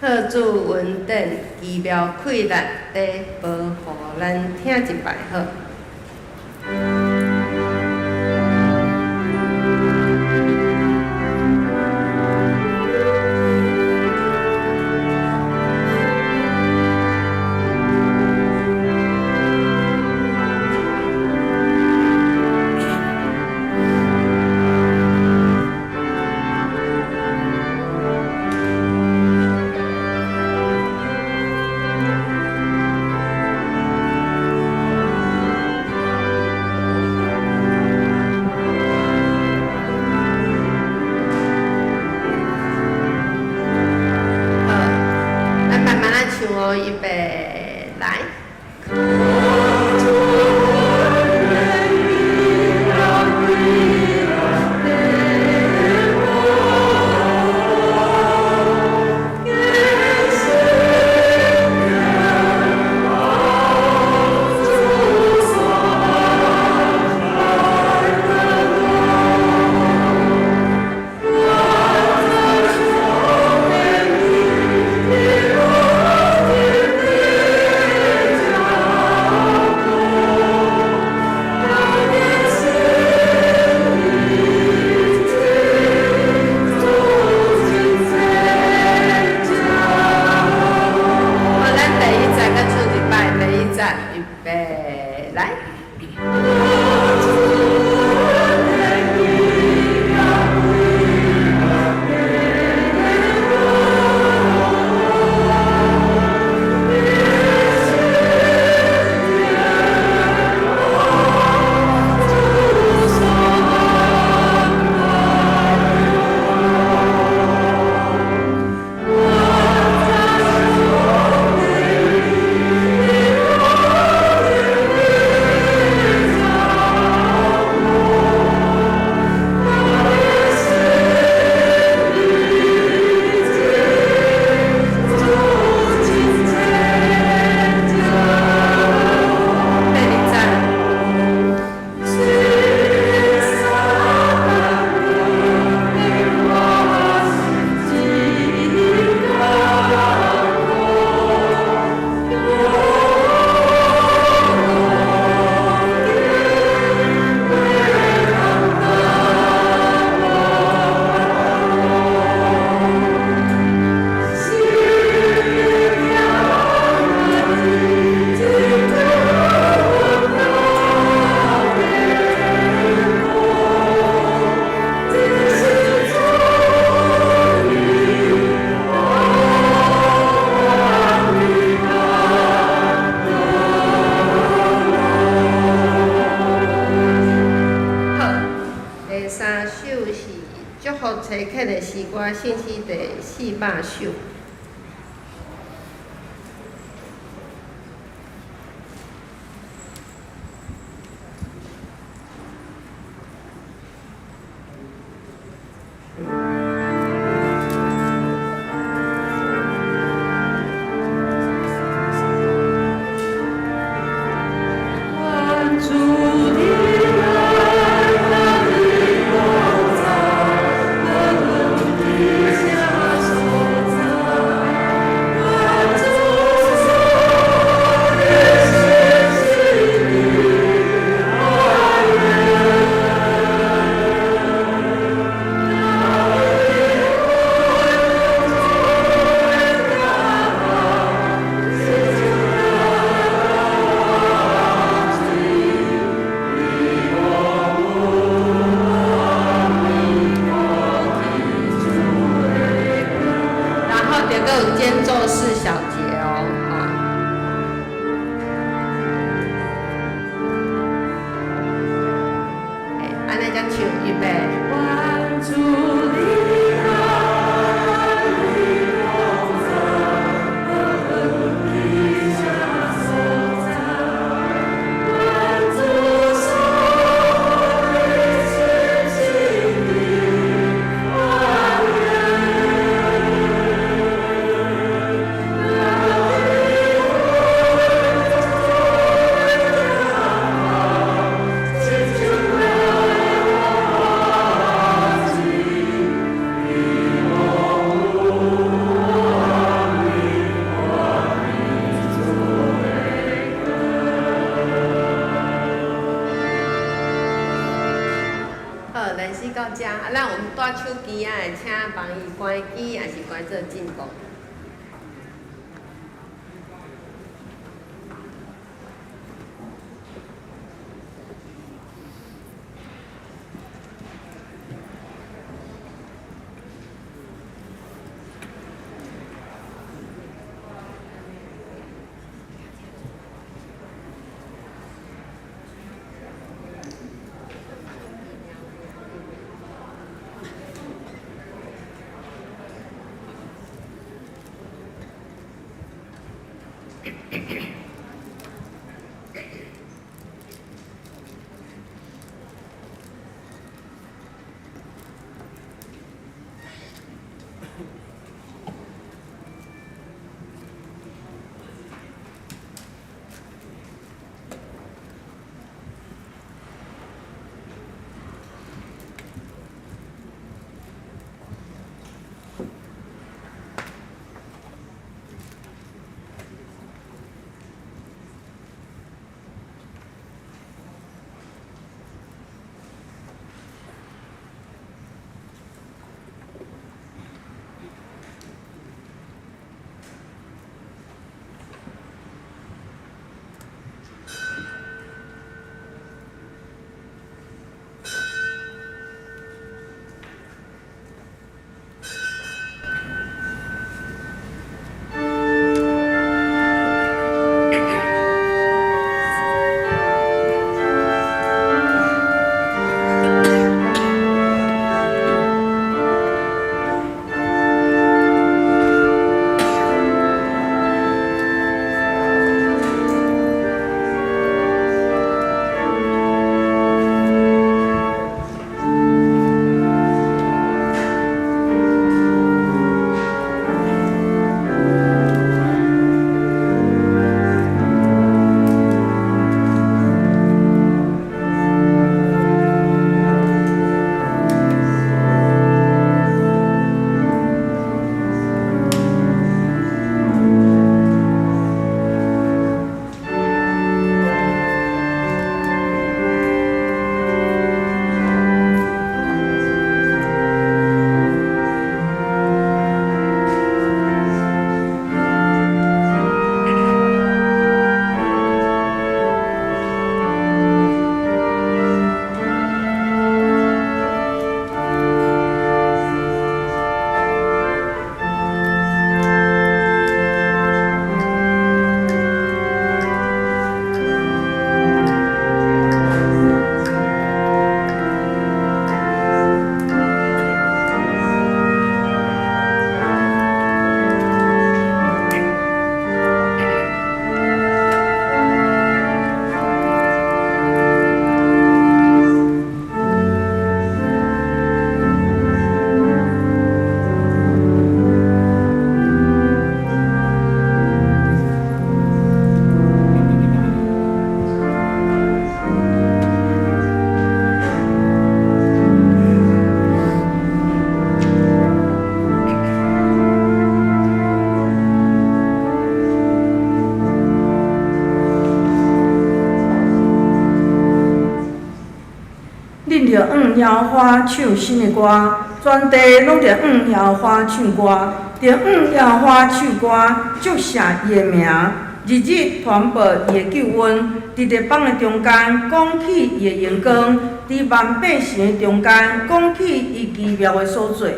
贺主恩典奇妙氣力地保護咱，聽一擺好。好，咱慢慢仔唱哦，預備來。好，咱第一節閣唱一擺，第一節預備來。第二節。好，第三首是祝福冊刻的詩歌，信息第400首。願主的愛和你同在，何等的佳所在！願主賜福你，阿然後就閣有間奏四小節哦，吼。欸，按呢才唱，預備。願主的愛和你同在，何等的佳所在！願主賜福你，阿門。啊，咱有帶手機仔的，請幫伊關機，抑是關做震動。恁著向耶和華唱新的歌，全地攏著向耶和華唱歌，著向耶和華唱歌，祝謝伊的名，日日傳報伊的救恩，佇列邦的中間講起伊的榮光，佇萬百姓的中間講起伊奇妙的所做。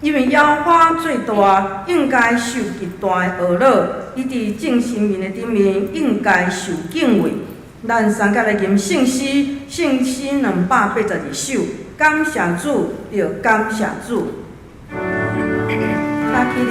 因為耶和華最大，應該受極大的呵咾，伊佇眾神明的頂面應該受敬畏。咱三甲來吟聖詩，聖詩282首，感謝主，著感謝主。請起立。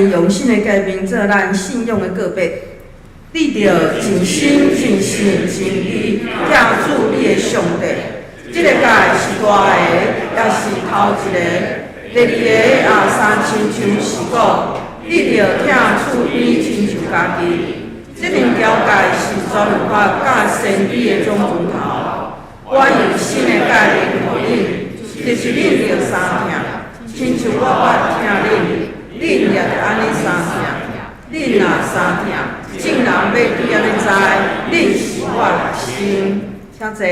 用新的誡命做咱信仰的告白。你著盡心、盡性、盡意疼主你的上帝。這个誡是大个，也是頭一个。第二个也相親像是講，你著疼厝邊親像家己。這兩條誡是全律法佮先知的總源頭。我用新的誡命予恁，就是恁著相疼，親像我捌疼恁，恁也著按呢相疼。恁若相疼，眾人欲對按呢知，恁是我的學生。請坐。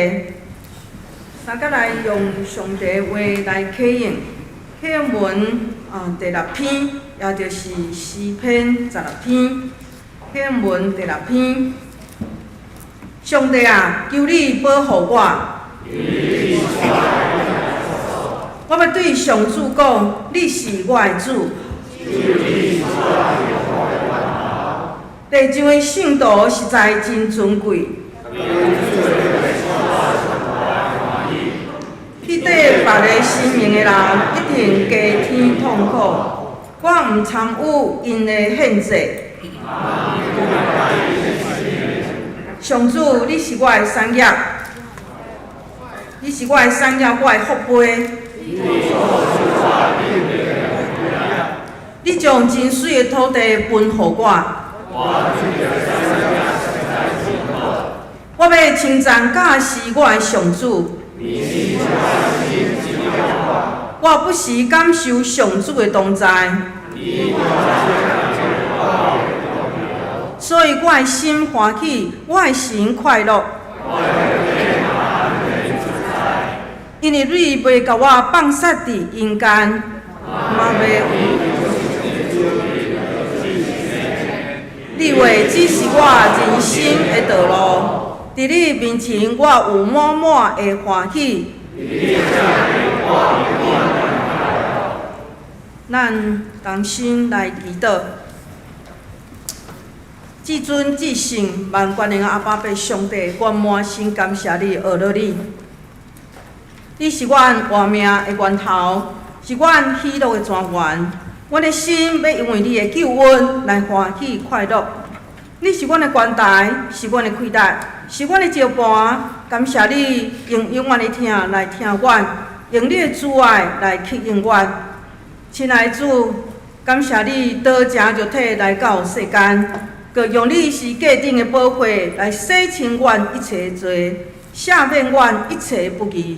大家來用上帝話來啟應，啟應文啊第六篇，也就是詩篇十六篇，啟應文第六篇。上帝啊，求你保護我。我欲對上主講，你是我的主。地上的聖徒實在真尊貴。去綴別个神明的人，一定加添痛苦。我毋參與𪜶的獻祭。上主，你是我的產業，你是我的產業，我的福杯。你將真媠的土地分予我。我欲稱讚佮謝我的上主。我不時感受上主的同在，所以我的心歡喜，我的神快樂。因為你袂共我放殺佇陰間，嘛袂予。你話指示我人生的道路，佇你面前我有滿滿的歡喜。咱同心來祈禱，至尊至聖萬全能的阿爸父上帝，我滿心感謝你，阿樂你。你是阮活命的源頭，是阮喜樂的泉源。阮的心欲因為你的救恩來歡喜快樂。你是阮的關台，是阮的氣力，是阮的石盤。感謝你用永遠的疼來疼阮，用你的慈愛來吸引阮。親愛的主，感謝你道成肉體來到世間，閣用你十架頂的寶血來洗清阮一切的罪，赦免阮一切不義，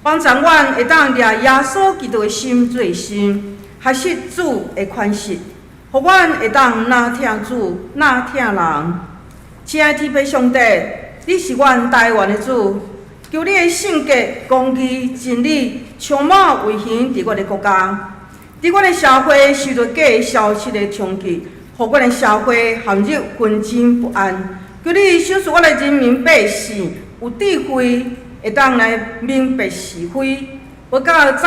幫助阮會當掠耶穌基督的心做心，學習主的款式，予阮會當若疼主，若疼人。親愛的天父上帝，你是阮台灣的主，求你的聖潔、公義、真理充滿運行佇阮的國家，佇阮的社會受著假消息的衝擊，予阮的社會陷入紛爭不安。求你賞賜阮的人民百姓有智慧，會當來明白是非，無閣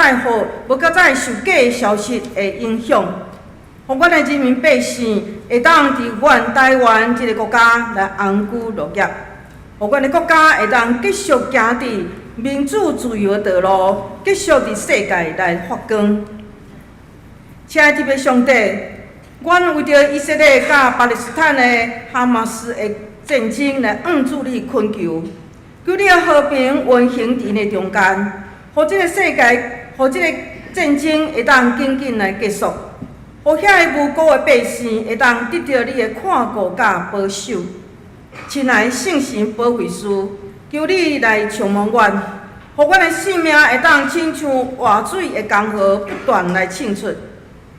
再受假消息的影響，予阮的人民百姓會當佇阮台灣這个國家來安居樂業，予阮的國家會當繼續行佇民主自由的道路，繼續佇世界來發光。親愛的天父上帝，阮為著以色列佮巴勒斯坦的哈馬斯的戰爭來向主你懇求，求你的和平運行佇𪜶的中間，予這个世界，予這个戰爭會當緊緊來結束，予遐个無辜的百姓會當得著你的看顧佮保守。親愛的聖神保惠師，求你來充滿阮，予阮的生命會當親像活水的江河不斷來滲出，予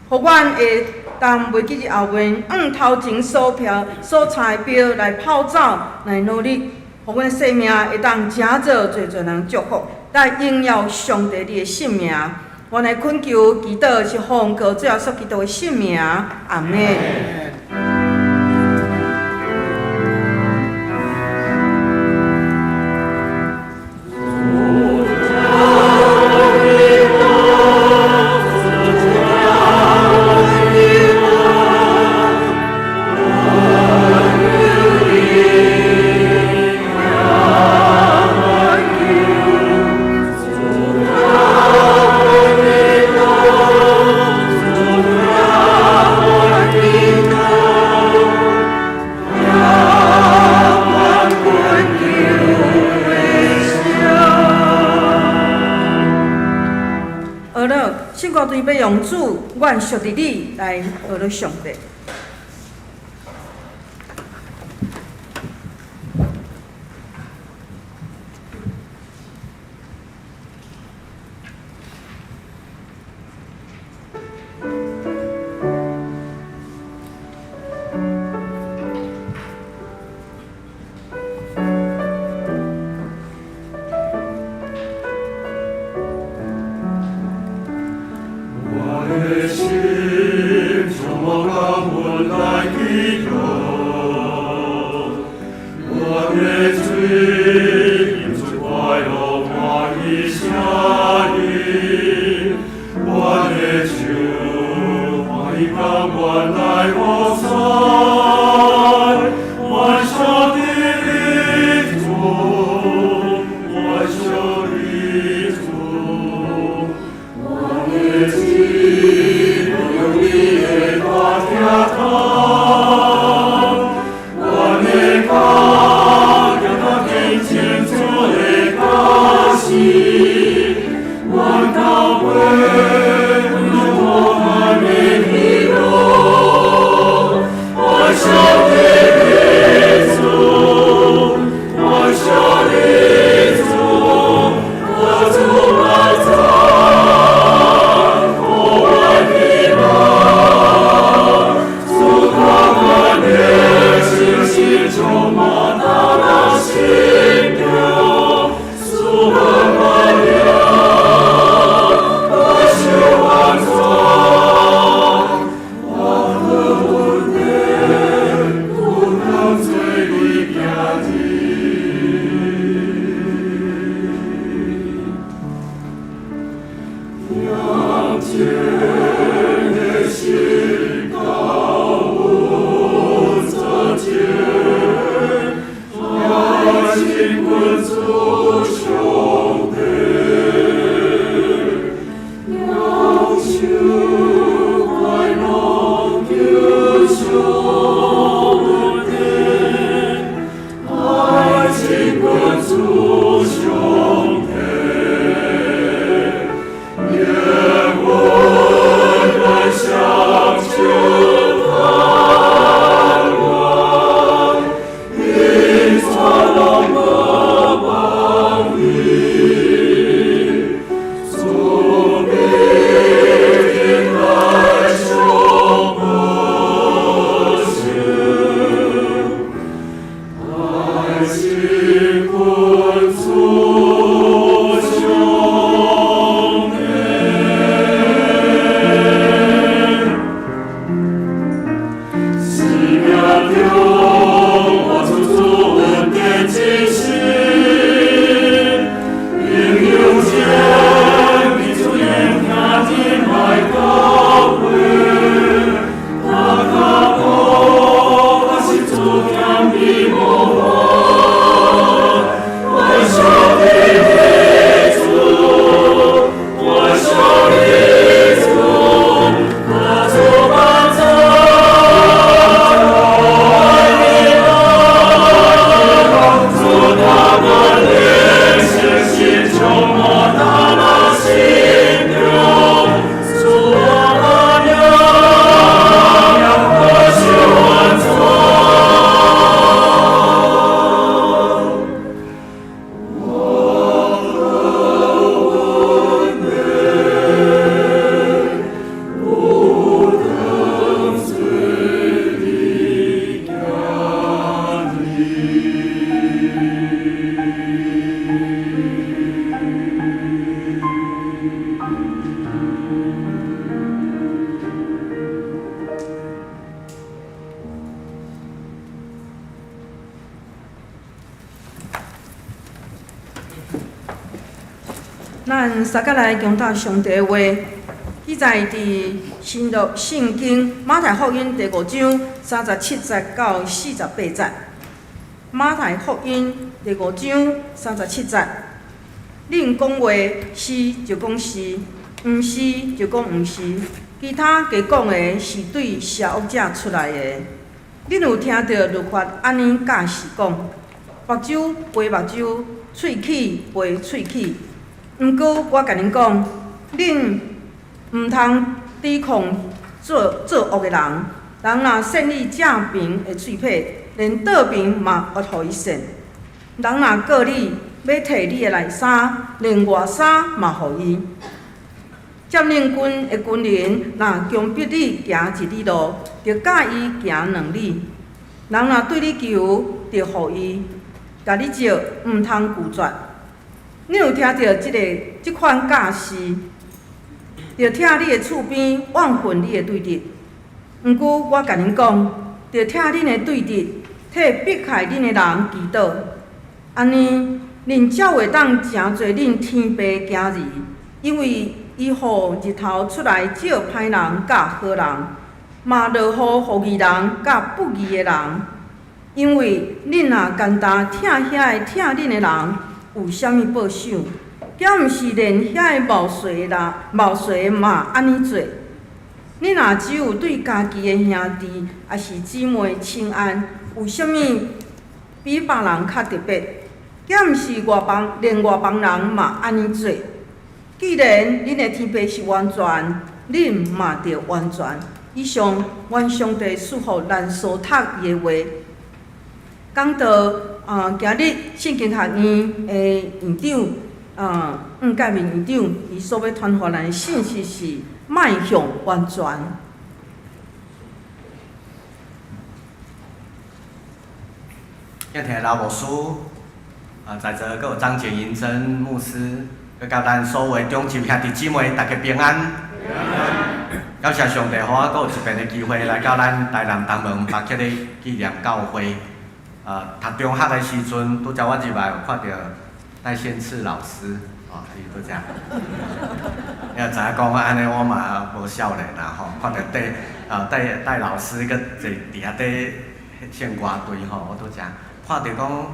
阮會當袂記得後面，向頭前所飄所插的標來跑走來努力，予阮的生命會當成做濟濟人祝福，來榮耀上帝你的聖名。阮的懇求祈禱是奉靠主耶穌基督的聖名，阿們。絕對欲用主，阮屬佇你來學做上帝。我的心充滿感恩來祈求，我的嘴吟出快樂歡喜聲音，我的手歡喜甘願來服侍，願上帝的主，願上帝主，我的心有你的大疼痛，我的腳行到天前主的教示，願教會有我們的喜樂，願上帝的主，願上帝主，我主萬讚，我愛你們，主他們的信心充滿他的心中，主我們了，我受萬讚，我和阮的不能罪裡行入。仰虔的心到阮座前，愛親近主上帝，仰求快樂求上帝，愛親近主上帝。願溫暖相求盼望，因傳朗的光明，主必定來受不死，愛親近主上帝。生命中我處處恩典真實，榮耀前彼此聆聽真愛教誨，踏腳步確實主謙卑模範，願上帝的主，願上帝主，我主萬讚，主他們的信心充滿他的心中，主我們了，我受萬讚。我和阮的不能罪裡行入。咱三個來恭讀上帝的話，記載佇新約聖經馬太福音第五章三十七節到四十八節。馬太福音第五章三十七節，恁講話是就講是，毋是就講毋是，其他加講的是對邪惡者出來的。恁有聽著律法按呢教示講：目睭賠目睭，喙齒賠喙齒。毋過我共恁講，恁毋毋通抵抗做做惡的人。人若扇你正爿的喙䫌，連倒爿嘛予予伊扇。人若告你，欲提你的內衫，連外衫嘛予伊。佔領軍的軍人若強迫你行一里路，著佮伊行兩里。人若對你求，著予伊；共你借，毋通拒絕。你有聽著這个這款教示，著疼你的厝邊，怨恨你的對敵。毋過我共恁講，著疼恁的對敵，替迫害恁的人祈禱。按呢，恁才會當成做恁天父的囝兒，因為伊予日頭出來照歹人佮好人，嘛落雨予義人佮不義的人。因為恁若干焦疼遐个疼恁的人，有啥物報賞？敢毋是連遐个冒稅的人、冒稅的嘛按呢做？恁若只有對家己的兄弟抑是姊妹請安，有啥物比別人較特別？敢毋是外邦，連外邦人嘛按呢做？既然恁的天父是完全，恁嘛著完全。以上，願上帝賜福咱所讀伊的話。講到啊，今日聖經學院的院長啊，黃介民院長，伊所欲傳予咱的信息是邁向完全。敬聽老牧師，啊，在座閣有張簡銀珍牧師，閣佮咱所有的長執兄弟姊妹，大家平安。感謝上帝，予我閣有一遍的機會來到咱台南東門巴克禮紀念教會。啊，讀中學的時陣，拄則我入來有看著戴憲賜老師，哦，伊拄則，你若知影講按呢，我嘛無少年啦吼，看著戴啊戴戴老師閣坐佇遐佇唱歌隊吼，我拄則看著講，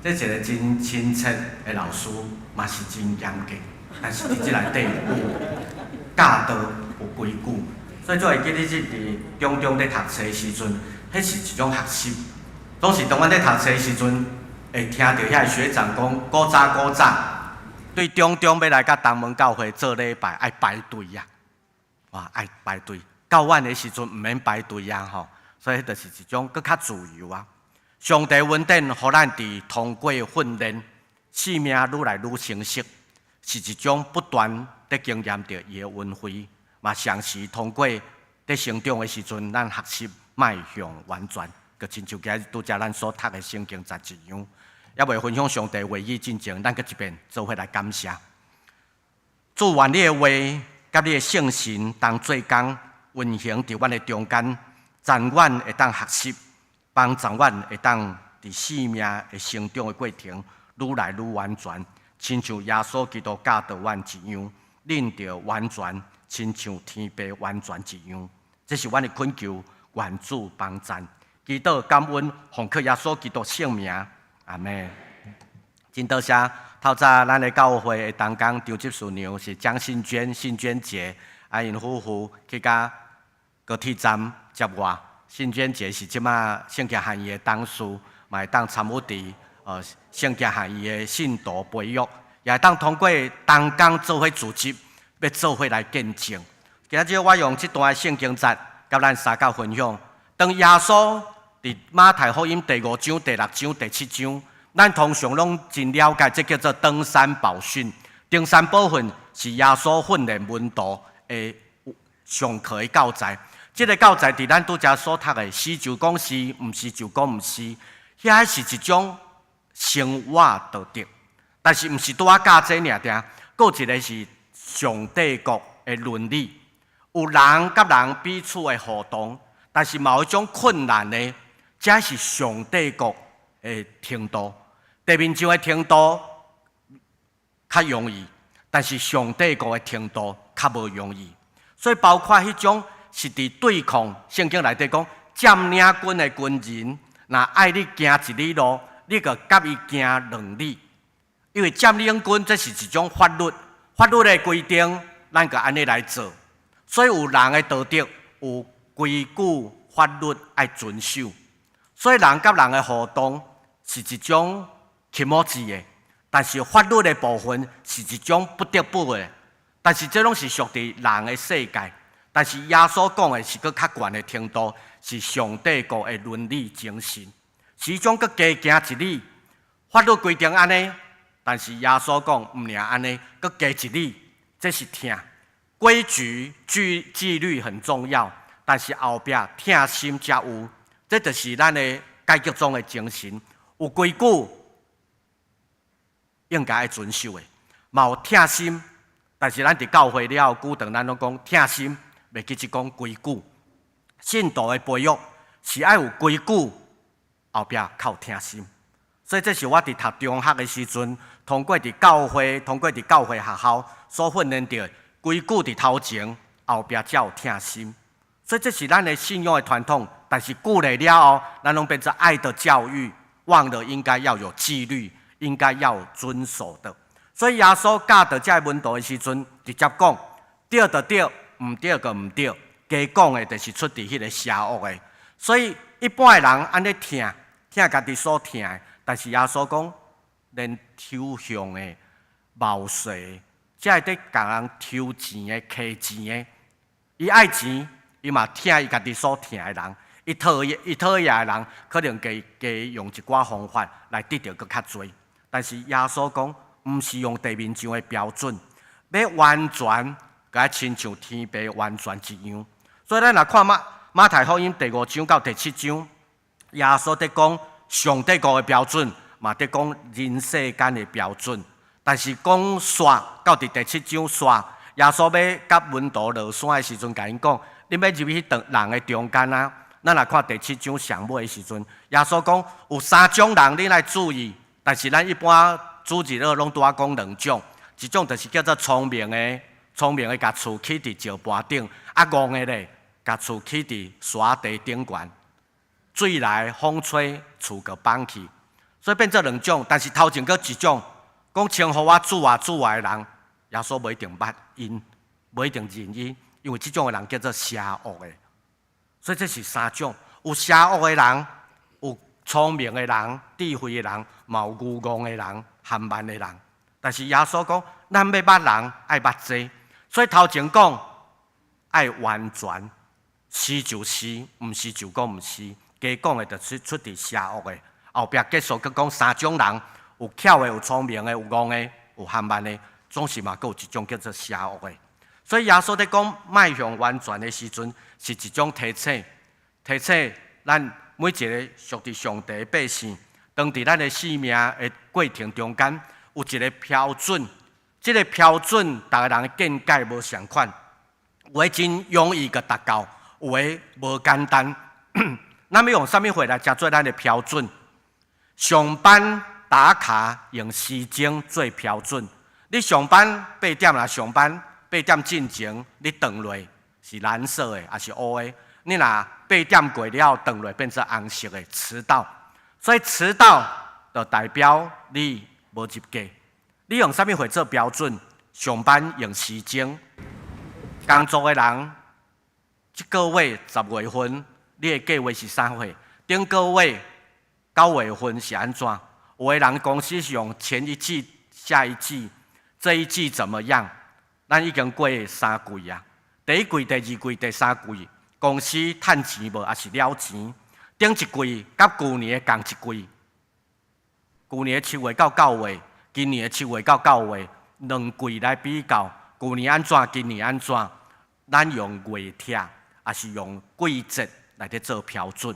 這一个真親切的老師，嘛是真嚴格，但是佇這內底有教導有規矩，所以做會記得這佇中中咧讀冊的時陣，彼是一種學習。總是當阮咧讀冊的時陣，會聽著遐个學長講古早古早，對中中欲來佮東門教會做禮拜愛排隊啊，哇，愛排隊。到晚的時陣毋免排隊啊吼，所以彼就是一種閣較自由啊。上帝恩典，予咱佇通過訓練，生命愈來愈成熟，是一種不斷佇經驗著伊的恩惠，嘛同時通過佇成長的時陣，咱學習邁向完全。閣親像今日拄才咱所讀的聖經節一樣，猶未分享上帝話語進前，咱閣一遍做伙來感謝。主願你的話佮你的聖神同做工，運行佇阮的中間，助阮會當學習，幫助阮會當佇生命的成長的過程愈來愈完全，親像耶穌基督教導阮一樣，恁著完全，親像天父完全一樣。這是阮的懇求，願主幫贊。祈禱感恩，奉靠耶穌基督聖名，阿們。真多謝透早咱的教會的同工張執事娘是江信娟、信娟姐，啊𪜶夫婦去佮高鐵站接我。信娟姐是這馬聖經學院的董事，嘛會當參與佇聖經學院的信徒培育，也會當通過同工做伙組織，欲做伙來見證。今仔日我用這段聖經節，佮咱相佮分享。當耶穌佇馬太福音第五章、第六章、第七章，咱通常攏真了解，這叫做登山寶訓。登山寶訓是耶穌訓練門徒的上課的教材。這个教材佇咱拄才所讀的，是就講是，毋是就講毋是。遐是一種生活道德，但是毋是拄仔教這爾爾。閣有一个是上帝國的倫理，有人佮人彼此的互動，但是嘛有一種困難的。這是上帝國的程度，地面上的程度較容易，但是上帝國的程度較無容易。所以包括彼種是佇對抗聖經內底講，佔領軍的軍人，若愛你行一里路，你就佮伊行兩里，因為佔領軍這是一種法律，法律的規定，咱就按呢來做。所以有人的道德，有規矩、法律愛遵守。所以人佮人的互動是一種気持ち的，但是法律的部分是一種不得不的。但是這攏是屬佇人的世界。但是耶穌講的是閣較懸的程度，是上帝國的倫理精神，是一種閣加行一里。法律規定按呢，但是耶穌講毋爾按呢，閣加一里，這是疼。規矩、紀律很重要，但是後壁疼心才有，這就是咱的改革宗的精神。有規矩應該愛遵守的，嘛有疼心。但是咱佇教會了後，久長咱攏講疼心，袂記得講規矩。信徒的培育是愛有規矩，後壁較有疼心。所以這是我佇讀中學的時陣，通過佇教會，通過佇教會學校所訓練著規矩佇頭前，後壁才有疼心。所以這是咱的信仰的傳統。但是久了了後，咱攏變做愛的教育，忘了應該要有紀律，應該要遵守的。所以耶穌教導這個門徒的時陣，直接講對就對，毋對就毋對。加講的就是出佇彼个邪惡的。所以一般的人按呢疼，疼家己所疼的，但是耶穌講，連抽象的、謀勢，才會佇共人抽錢的、挃錢的，伊愛錢，伊嘛疼伊家己所疼的人，伊討厭的人，可能加加用一寡方法來得著閣較濟。但是耶穌講，毋是用地面上的標準，欲完全，共親像天父完全一樣。所以咱若看馬太福音第五章到第七章，耶穌佇講上帝國的標準，嘛佇講人世間的標準。但是講煞到佇第七章煞，耶穌欲佮門徒落山的時陣，共𪜶講：恁欲入去人的中間啊！咱若看第七章上尾的時陣，耶穌講有三種人，恁愛注意。但是咱一般主日學攏拄仔講兩種，一種就是叫做聰明的，聰明的共厝起佇石盤頂；啊，戇的咧，共厝起佇沙地頂懸，水來風吹，厝就崩去。所以變做兩種，但是頭前閣一種，講稱呼我主啊主啊的人，耶穌無一定捌𪜶，無一定認𪜶，因為這種的人叫做邪惡的。所以這是三種，有邪惡的人，有聰明的人、智慧的人，嘛有愚戇的人、含慢的人。但是耶穌講，咱欲捌人，愛捌這。所以頭前講愛完全，是就是，毋是就講毋是。加講的就是出佇邪惡的。後壁結束閣講三種人，有巧的，有聰明的，有戇的，有含慢的，總是嘛閣有一種叫做邪惡的。所以耶穌佇講邁向完全的時陣，是一種提醒，提醒咱每一個屬佇上帝的百姓，當佇咱的生命的過程中間，有一個標準。這個標準，逐个人的見解無相款，有的真容易共達到，有的無簡單。咱欲用啥物貨來成做咱的標準？上班打卡用時鐘做標準。你上班八點來上班，八點進前你轉落是藍色的，抑是烏的？你若八點過了轉落變做紅色的，遲到。所以遲到就代表你無入格。你用啥物貨做標準？上班用時鐘。工作的人，這個月十月份，你的計劃是啥貨？頂個月九月份是按怎？有的人公司是用前一季、下一季，這一季怎麼樣？咱已經過三季啊，第一季、第二季、第三季，公司趁錢無，抑是了錢？頂一季佮舊年的仝一季，舊年七月到九月，今年七月到九月，兩季來比較，舊年按怎，今年按怎？咱用月帖，抑是用季節來佇做標準？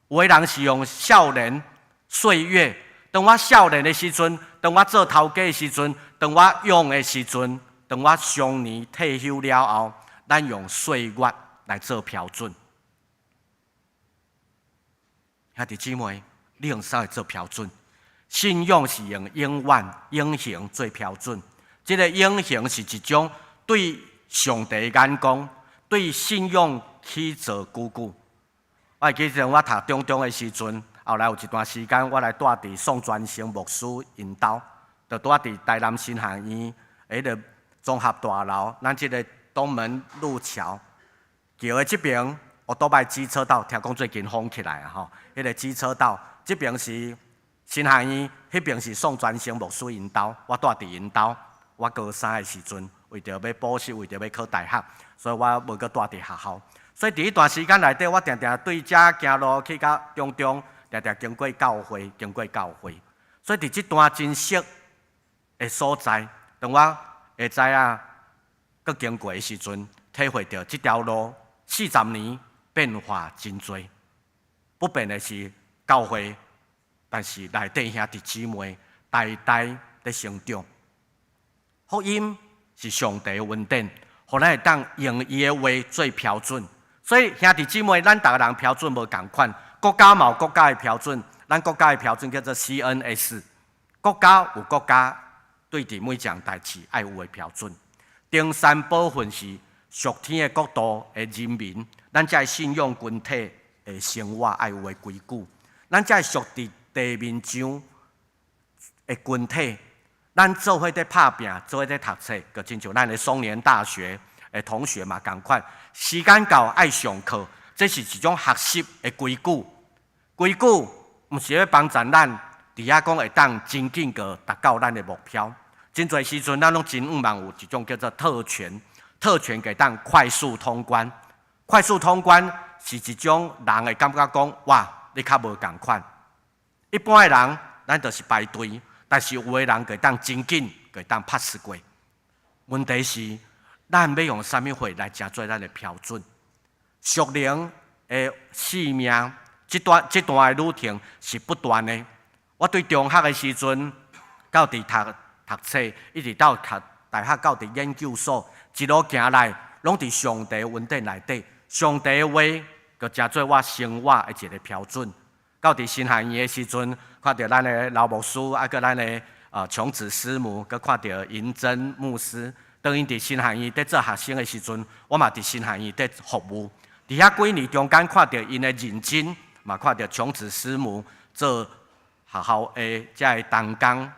有的人是用少年歲月，當我少年的時陣，當我做頭家的時陣，當我勇的時陣，當我壯年退休了後，咱用歲月來做標準。兄弟姊妹，你用啥來做標準？信仰是用永遠、永恆做標準。這个永恆是一種對上帝的眼光，對信仰去做久久。我會記得我讀中中的時陣，後來有一段時間，我來蹛佇宋傳成牧師𪜶兜，就蹛佇台南神學院彼个綜合大樓，咱這个東門路橋橋的這爿，歐多擺機車道，聽講最近封起來啊吼，彼个機車道這爿是神學院，彼爿是宋傳成牧師𪜶兜，我蹛佇𪜶兜，我高三的時陣，為著欲補習，為著欲考大學，所以我無閣蹛佇學校。所以佇彼段時間內底，我定定對遮行路去到中中，定定經過教會，經過教會。所以佇這段真實的所在，當我會知影閣經過的時陣，體會著這條路40年變化真濟。不變的是教會，但是內底兄弟姊妹代代佇成長。福音是上帝的恩典，予咱會當用伊的話做標準。所以兄弟姊妹，咱逐个人標準無仝款，國家嘛有國家的標準，咱國家的標準叫做 CNS。國家有國家對佇每一項代誌愛有的標準。登山寶訓是屬天的國度的人民，咱這个信仰群體的生活愛有的規矩。咱這个屬佇地面上的群體，咱做伙佇拍拚，做伙佇讀冊，就親像咱的松年大學的同學嘛仝款。時間到愛上課，這是一種學習的規矩。規矩毋是欲幫助咱佇遐講會當真緊閣達到咱的目標。真濟時陣，咱攏真向望有一種叫做特權，特權會當快速通關。快速通關是一種人會感覺講，哇，你較無仝款。一般的人，咱就是排隊，但是有的人會當真緊，會當 pass 過。問題是，咱欲用啥物貨來成做咱的標準？屬靈的生命，這段的旅程是不斷的。我對中學的時陣，到佇讀冊，一直到讀大學，到佇研究所，一路行來，攏佇上帝恩典內底。上帝的話，就成做我生活的一個標準。到佇神學院的時陣，看著咱的老牧師，啊，閣咱的瓊子師母，閣看著銀珍牧師。當𪜶佇神學院佇做學生的時陣，我嘛佇神學院佇服務。佇遐幾年中間，看著𪜶的認真，嘛看著瓊子師母做學校的遮个同工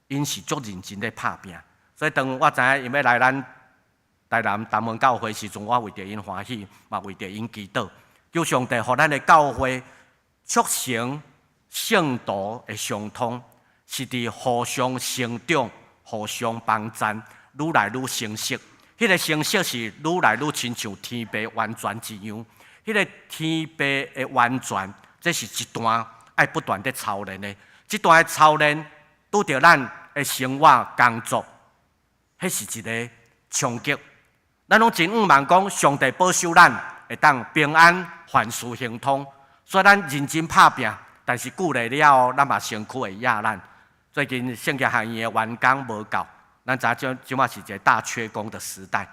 ，𪜶是足認真咧拍拚。所以當我知影𪜶欲來咱台南東門教會時陣，我為著𪜶歡喜，嘛為著𪜶祈禱，求上帝予咱的教會促成聖徒的相通，是佇互相成長、互相幫贊，愈來愈成熟。彼個成熟是愈來愈親像天父完全一樣。彼個天父的完全，這是一段愛不斷佇操練的。這段的操練，拄著咱的生活工作，彼是一個衝擊。咱攏真向望講，上帝保守咱會當平安，凡事亨通。所以咱認真拍拚，但是久來了後，咱嘛身軀會壓咱。最近聖經學院的員工無夠，咱知影這馬是一個大缺工的時代。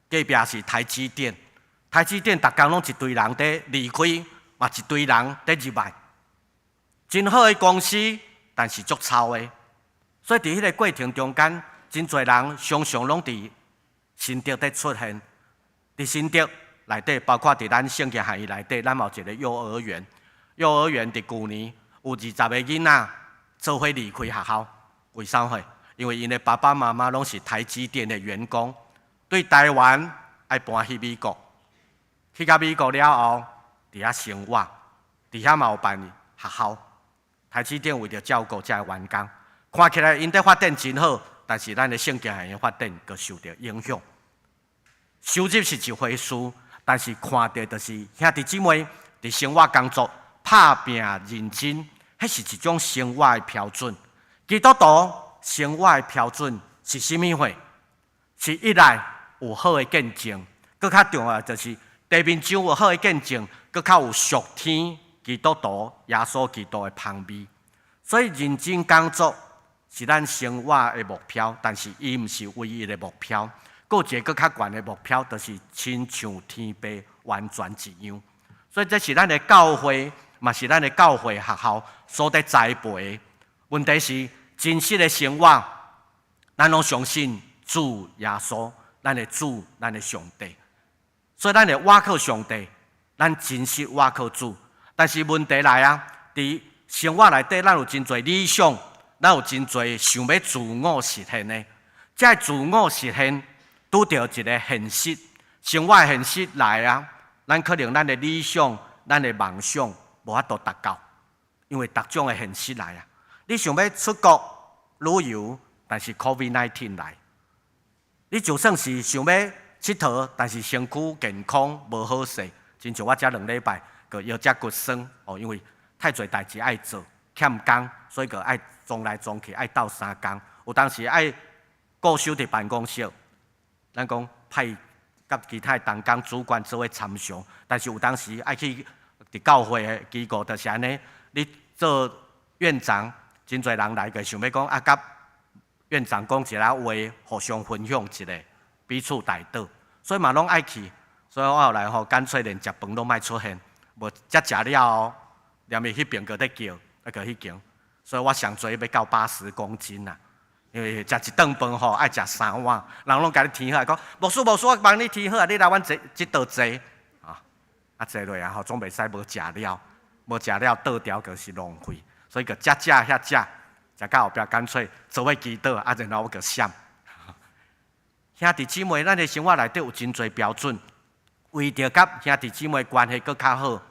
隔壁是台積電，台積電逐工攏一堆人佇離開，嘛一堆人佇入來。真好的公司，但是足臭的。所以佇彼個過程中間，真濟人常常攏佇新竹佇出現，佇新竹內底，包括佇咱聖經學院內底，咱嘛有一個幼兒園。幼兒園佇舊年有20個囡仔做伙離開學校，為啥會？因為𪜶的爸爸媽媽攏是台積電的員工，對台灣愛搬去美國，去到美國了後，佇遐生活，佇遐嘛有辦學校。台積電為著照顧遮个員工，看起來𪜶佇發展真好，但是咱的聖經學院發展閣受著影響。收入是一回事，但是看著就是兄弟姊妹佇生活工作拍拚認真，彼是一種生活的標準。基督徒生活的標準是啥物貨？是一來有好的見證，閣較重要就是地面上有好的見證，閣較有屬天基督徒耶穌基督的芳味。所以認真工作是咱生活的目標，但是伊毋是唯一的目標。閣有一個閣較懸的目標，就是親像天父完全一樣。所以這是咱的教會，嘛是咱的教會學校所佇栽培的。問題是真實的生活，咱攏相信主耶穌，咱的主，咱的上帝。所以咱會倚靠上帝，咱真實倚靠主。但是問題來啊，佇生活內底，咱有真濟理想，咱有真濟想欲自我實現的。這個自我實現拄著一個現實，生活現實來啊，咱可能咱的理想、咱的夢想無法度達到，因為各種的現實來啊。你想欲出國旅遊，但是 COVID-19 來，你就算是想欲𨑨迌，但是身軀健康無好勢，親像我這2禮拜閣腰脊骨酸哦，因為太濟代誌愛做，欠工，所以閣愛撞來撞去，愛鬥相共。有當時愛固守佇辦公室，咱講派佮其他同工主管做伙參詳，但是有當時愛去佇教會的機構，就是按呢，你做院長，真濟人來個想欲講啊，佮院長講一下話，互相分享一下，彼此代禱，所以嘛攏愛去。所以我後來吼，乾脆連食飯攏莫出現，無才食了後，連伊彼爿閣咧叫，啊閣彼間，所以我上濟欲到80公斤啊。因為食一頓飯吼，愛食三碗，人攏共你添好，講牧師牧師，我幫你添好啊，你來阮這這桌坐，啊，啊坐落啊吼，總袂使無食了，無食了倒掉就是浪費，所以閣遮食遐食，食到後壁乾脆做伙祈禱，啊然後我閣閃。兄弟姊妹，咱的生活內底有真濟標準，為著佮兄弟姊妹關係閣較好，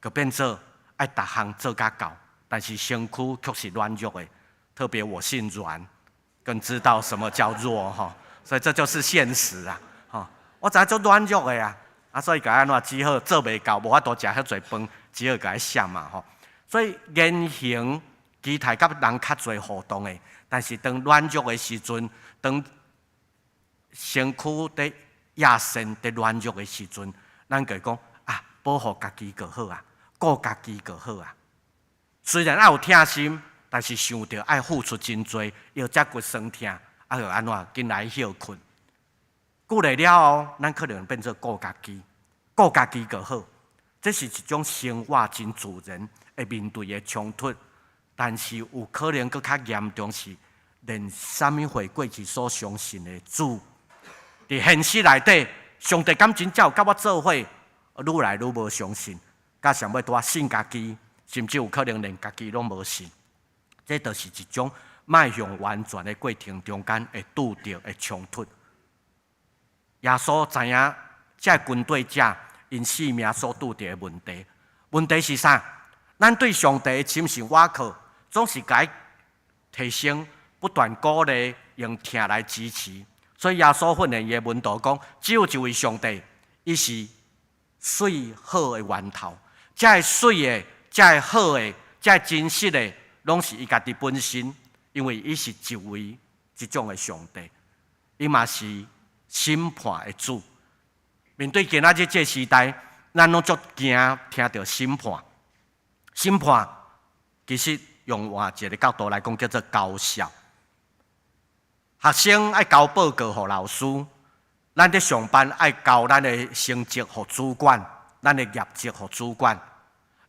閣變做愛逐項做較到，但是身軀卻是軟弱的。特別我姓阮，更知道什麼叫弱哈，所以這就是現實啊！哈，我知影足軟弱的啊，啊，所以共按怎只好做袂到，無法度食遐濟飯，只好共伊閃嘛吼。所以言行期待佮人較濟互動的，但是當軟弱的時陣，當身軀佇壓身佇軟弱的時陣，咱就會講啊，保護家己就好啊，顧家己就好啊。雖然愛有疼心，但是想著愛付出真濟，腰脊骨酸疼，啊，著按怎緊來歇睏。久來了後，咱可能變做顧家己，顧家己就好。這是一種生活真自然會面對的衝突，但是有可能閣較嚴重是，連啥物貨過去所相信的主，佇現實內底，上帝敢真正有佮我做伙，愈來愈無相信，到上尾拄仔信家己，甚至有可能連家己攏無信。這就是一種邁向完全的過程中間會拄著的衝突。耶穌知影這个軍隊者𪜶性命所拄著的問題，問題是啥？咱對上帝的深信倚靠，總是共伊提升，不斷鼓勵，用疼來支持。所以耶穌訓練伊的門徒講：只有一位上帝，伊是媠好的源頭。這个媠的、這个好的、這個真實的，攏是伊家己本身，因為伊是一位這種的上帝，伊嘛是審判的主。面對今仔日這個時代，咱攏足驚聽著審判。審判其實用換一個角度來講，叫做交涉。學生愛交報告予老師，咱佇上班愛交咱的成績予主管，咱的業績予主管。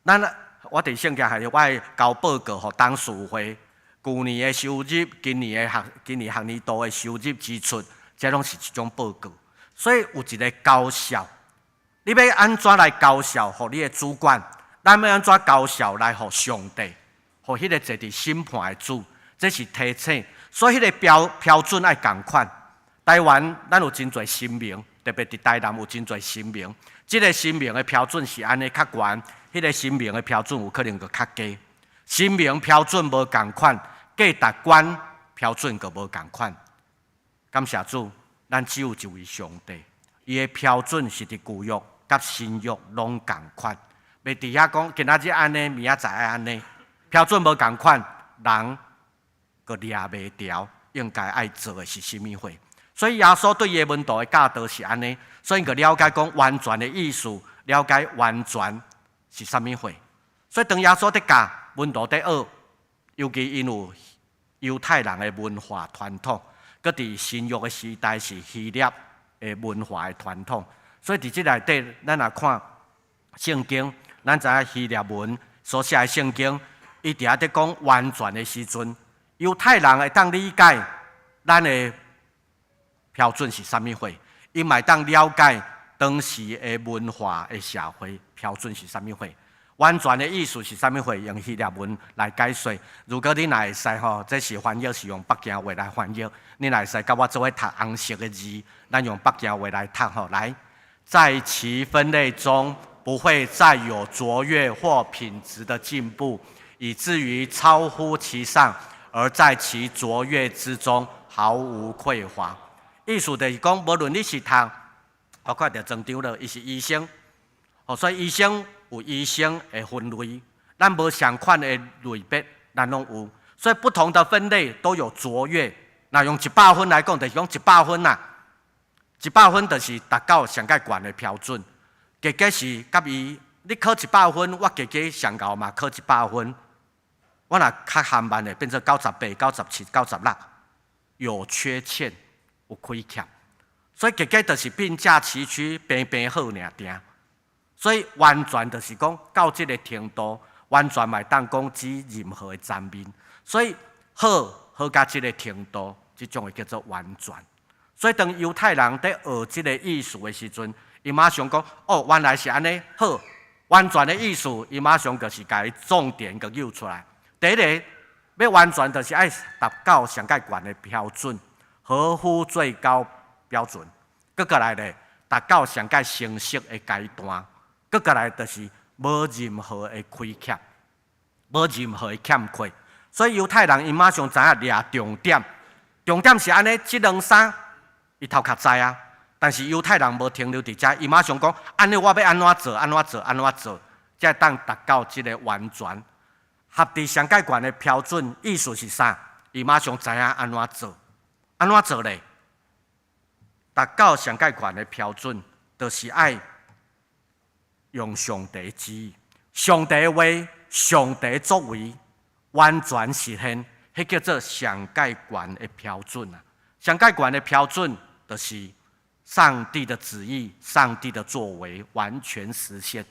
咱我佇聖經係我愛交報告予董事會，舊年的收入，今年學年度的收入支出，這攏是一種報告。所以有一個交涉，你欲按怎來交涉予你的主管？咱欲按怎交涉來予上帝，予彼個坐佇審判的主，這是提醒。所以彼個標準愛仝款。台灣咱有真濟神明，特別佇台南有真濟神明。這個神明的標準是按呢較懸，彼個神明的標準有可能閣較低。神明標準無仝款，價值觀標準閣無仝款。感謝主，咱只有一位上帝，伊的標準是佇舊約佮新約攏仝款。袂佇遐講今仔日按呢，明仔載愛按呢，標準無仝款，人閣掠袂牢，應該愛做的是啥物貨？所以耶穌對伊的門徒的教導是按呢，所以閣了解講完全的意思，了解完全是啥物貨。所以當耶穌佇教門徒佇學，尤其𪜶有猶太人的文化傳統，閣佇新約的時代是希臘的文化的傳統，所以佇這內底，咱若看聖經，咱知影希臘文所寫的聖經，伊佇遐佇講完全的時陣，猶太人會當理解咱的標準是啥物貨，伊嘛會當了解當時的文化的社會標準是啥物貨。完全的意思是啥物貨？用希臘文來解說。如果你若會使吼，這是翻譯是用北京話來翻譯。你若會使佮我做伙讀紅色的字，咱用北京話來讀吼。來，在其分類中不會再有卓越或品質的進步，以至於超乎其上，而在其卓越之中毫無匱乏。意思就是講，無論你是讀，我看著莊長了，伊是醫生，哦，所以醫生有醫生的分類，咱無相款的類別，咱攏有。所以不同的分類都有卓越。若用一百分來講，就是講一百分啦。一百分就是達到上蓋懸的標準。結果是佮伊，你考一百分，我加加上𠢕嘛考一百分。我若較含慢的，變做98、97、96，有缺陷，有虧欠。所以結果就是並駕齊驅，平平好爾定。所以完全就是講到這个程度，完全嘛會當講指任何的層面。所以好好到這个程度，這種會叫做完全。所以當猶太人佇學這个意思的時陣，伊馬上講：哦，原來是按呢，好，完全的意思，伊馬上就是共伊重點共揪出來。第一个欲完全，就是愛達到上蓋懸的標準，合乎最高標準。閣過來咧，達到上蓋成熟的階段。閣過來就是無任何的虧欠，無任何的欠缺。所以猶太人𪜶馬上知影掠重點，重點是按呢，這兩三伊頭殼知啊。但是猶太人無停留佇遮，伊馬上講：按呢我欲按怎做，按怎做，按怎做，才會當達到這个完全。合佇上蓋懸的標準，意思是啥？伊馬上知影按怎做，按怎做咧？達到上蓋懸的標準，就是愛用上帝旨意、上帝話、上帝作為，完全實現，彼叫做上蓋懸的標準啊！上蓋懸的標準，就是上帝的旨意、上帝的作為完全實現。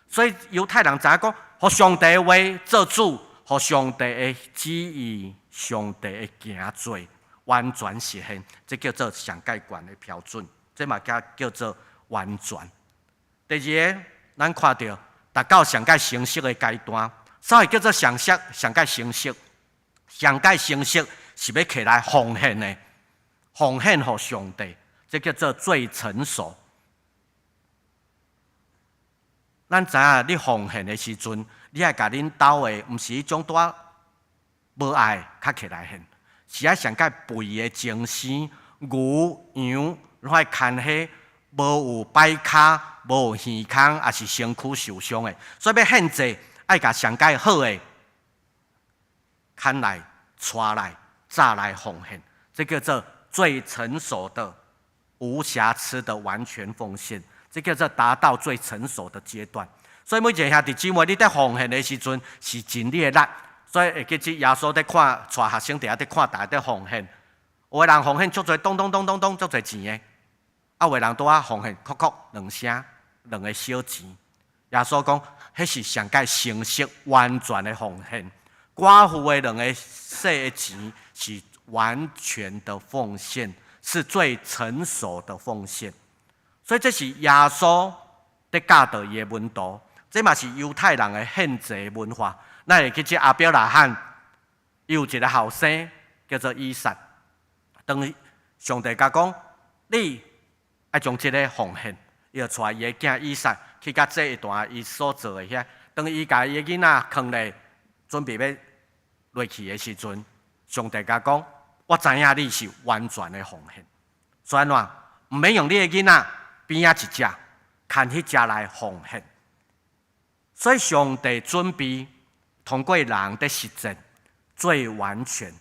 所以猶太人知影講，予上帝話做主，予上帝的旨意、上帝的行做完全實現，這叫做上蓋懸的標準，這嘛叫叫做完全。第二个，咱看著達到上蓋成熟的階段，啥會叫做上熟、上蓋成熟？上蓋成熟是欲起來奉獻的，奉獻予上帝，這叫做最成熟。咱知影，你奉獻的時陣，你愛共恁兜的，毋是彼種拄仔無愛較起來獻，是愛上蓋肥的精生牛羊，攏愛牽彼無有擺跤、無有耳空，抑是身軀受傷的，所以欲獻祭，愛共上蓋好的牽來、帶來、炸來奉獻，這叫做最成熟的、無瑕疵的完全奉獻。這叫做達到最成熟的階段。所以每一个兄弟姊妹，你佇奉獻的時陣是盡你的力。所以會記得耶穌佇看，帶學生佇遐佇看大家佇奉獻。有的人奉獻足濟，咚咚咚咚咚足濟錢的；啊，有的人拄仔奉獻，叩叩兩聲，兩个小錢。耶穌講，彼是上蓋成熟完全的奉獻。寡婦的兩个細的錢是完全的奉獻，是最成熟的奉獻。所以這是耶穌佇教導伊的門徒，這嘛是猶太人的獻祭文化。咱會記得亞伯拉罕，伊有一个後生叫做以撒。當上帝共講，你愛將這个奉獻，伊就帶伊的囝以撒去共祭壇伊所做的遐。當伊共伊的囡仔囥咧，準備欲落去的時陣，上帝共講：我知影你是完全的奉獻，所以按怎？毋免用你的囡仔邊仔一隻，牽彼隻來奉獻。所以上帝準備通過人佇實踐最完全。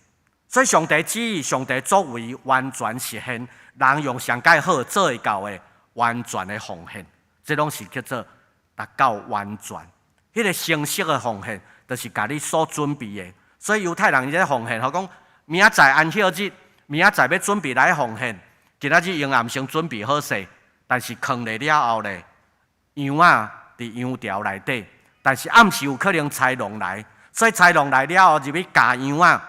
所以上帝旨意、上帝作為完全實現，人用上蓋好做會到的完全的奉獻，這攏是叫做達到完全。彼个成熟的奉獻，就是共你所準備的。所以猶太人伊咧奉獻，吼講明仔載安息日，明仔載欲準備來奉獻，今仔日羊仔先準備好勢，但是囥咧了後咧，羊仔佇羊牢內底，但是暗時有可能豺狼來，所以豺狼來了後入去咬羊仔，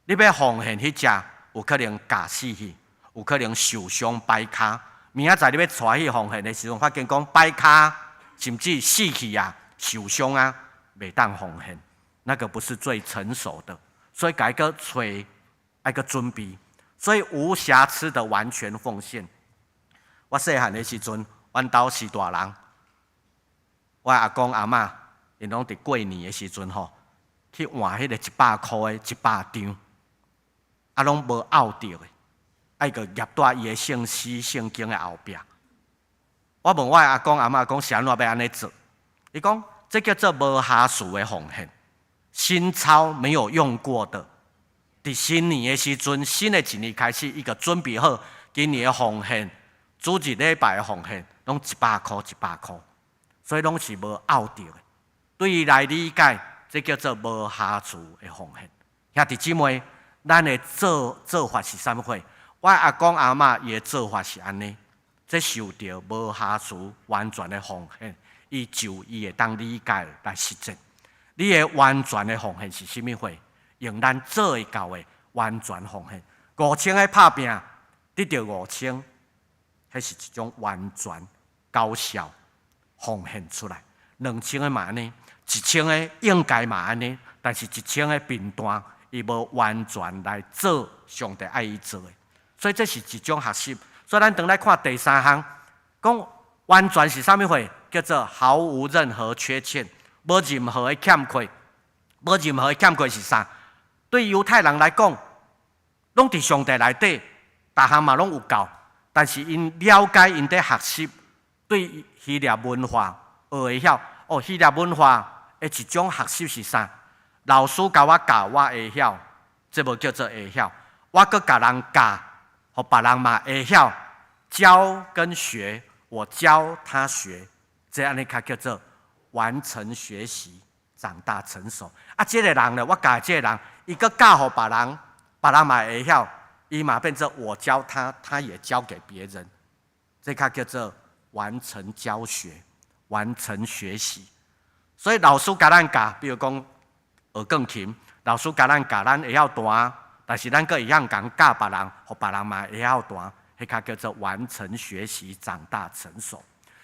你欲奉獻彼隻有可能咬死去，有可能受傷擺跤。明仔載你欲帶去奉獻的時陣，發現講擺跤，甚至死去啊，受傷啊，袂當奉獻。那個不是最成熟的，所以該閣揣，愛閣準備，所以無瑕疵的完全奉獻。我細漢的時陣，阮兜四大人，我阿公阿嬤，𪜶攏佇過年的時陣吼，去換彼个一百箍的一百張，啊，攏無漚著的，愛閣挾蹛伊的聖詩聖經的後壁。我問我的阿公阿嬤講是按怎欲按呢做？伊講這叫做無瑕疵的奉獻，新鈔沒有用過的。佇新年的時陣，新的一年開始，伊就準備好今年的奉獻，主日禮拜的奉獻，攏一百箍一百箍，所以攏是無漚著的。對伊來理解，這叫做無瑕疵的奉獻。兄弟姊妹，咱的做法是啥物貨？我阿公阿嬤伊的做法是按呢，這受著無瑕疵完全的奉獻，伊就伊會當理解來實踐。你的完全的奉獻是啥物貨？用咱做會到的完全奉獻。5000的拍拚得著五千，彼是一種完全高效奉獻出來。2000的嘛按呢，1000的應該嘛按呢，但是1000的貧惰，伊無完全來做上帝愛伊做的，所以這是一種學習。所以咱轉來看第三項，講完全是啥物貨？叫做毫無任何缺欠，無任何的欠缺，無任何的欠缺是啥？對猶太人來講，攏佇上帝內底，逐項嘛攏有夠，但是𪜶了解𪜶佇學習，對希臘文化學會曉。哦，希臘文化的一種學習是啥？老師共我教，我會曉，這無叫做會曉。我閣共人教，予別人嘛會曉。教跟學，我教他學，這按呢較叫做完成學習，長大成熟。啊，這個人呢，我教這個人，伊閣教予別人，別人嘛會曉，伊嘛變做我教他，他也教給別人，這較叫做完成教學，完成學習。所以老師共咱教，比如講學鋼琴，老師共咱教，咱會曉彈，但是咱閣會曉共教別人，予別人嘛會曉彈，彼較叫做完成學習，長大成熟。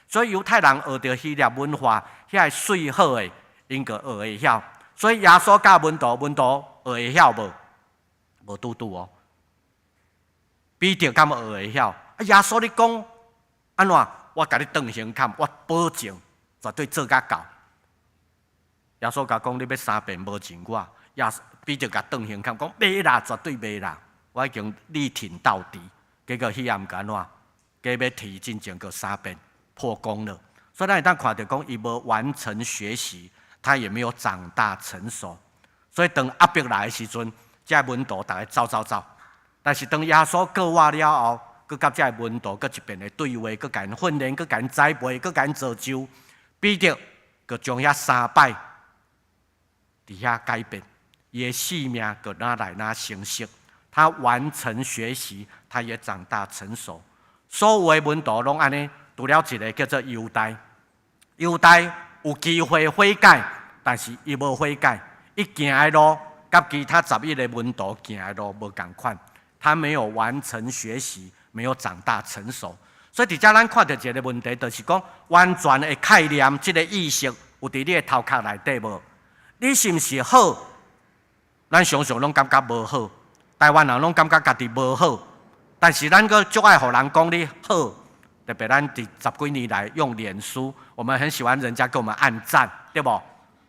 所以猶太人學著希臘文化，遐个媠好的，𪜶閣學會曉。所以耶穌教門徒，門徒學會曉無？無拄拄哦。彼得敢學會曉？啊，耶穌你講按怎？我共你斷胸坎，我保證絕對做甲到。耶穌共講，你欲三遍無認我，耶彼得共斷胸坎，講袂啦，絕對袂啦，我已經力挺到底。結果彼暗按怎？雞欲啼進前閣三遍破功了。所以咱會當看著講，伊無完成學習，他也沒有長大成熟。所以當壓迫來的時陣，這門徒逐家走走走。但是當耶穌過活了後，閣佮這門徒閣一遍的對話，閣共𪜶訓練，閣共𪜶栽培，閣共𪜶造就。彼得閣將遐三擺佇遐改變，伊的性命閣愈來愈成熟。他完成學習，他也長大成熟。所有的門徒攏按呢，除了一個叫做猶大。猶大有機會悔改，但是伊無悔改，伊行的路佮其他11個門徒行的路無仝款。他沒有完成學習，沒有長大成熟。所以佇遮咱看著一個問題，就是講完全的概念，這個意識有佇你的頭殼內底無？你是毋是好？咱常常攏感覺無好，台灣人攏感覺家己無好，但是咱閣足愛予人講你好。特別咱佇十幾年來用臉書，我們很喜歡人家給我們按讚，對無？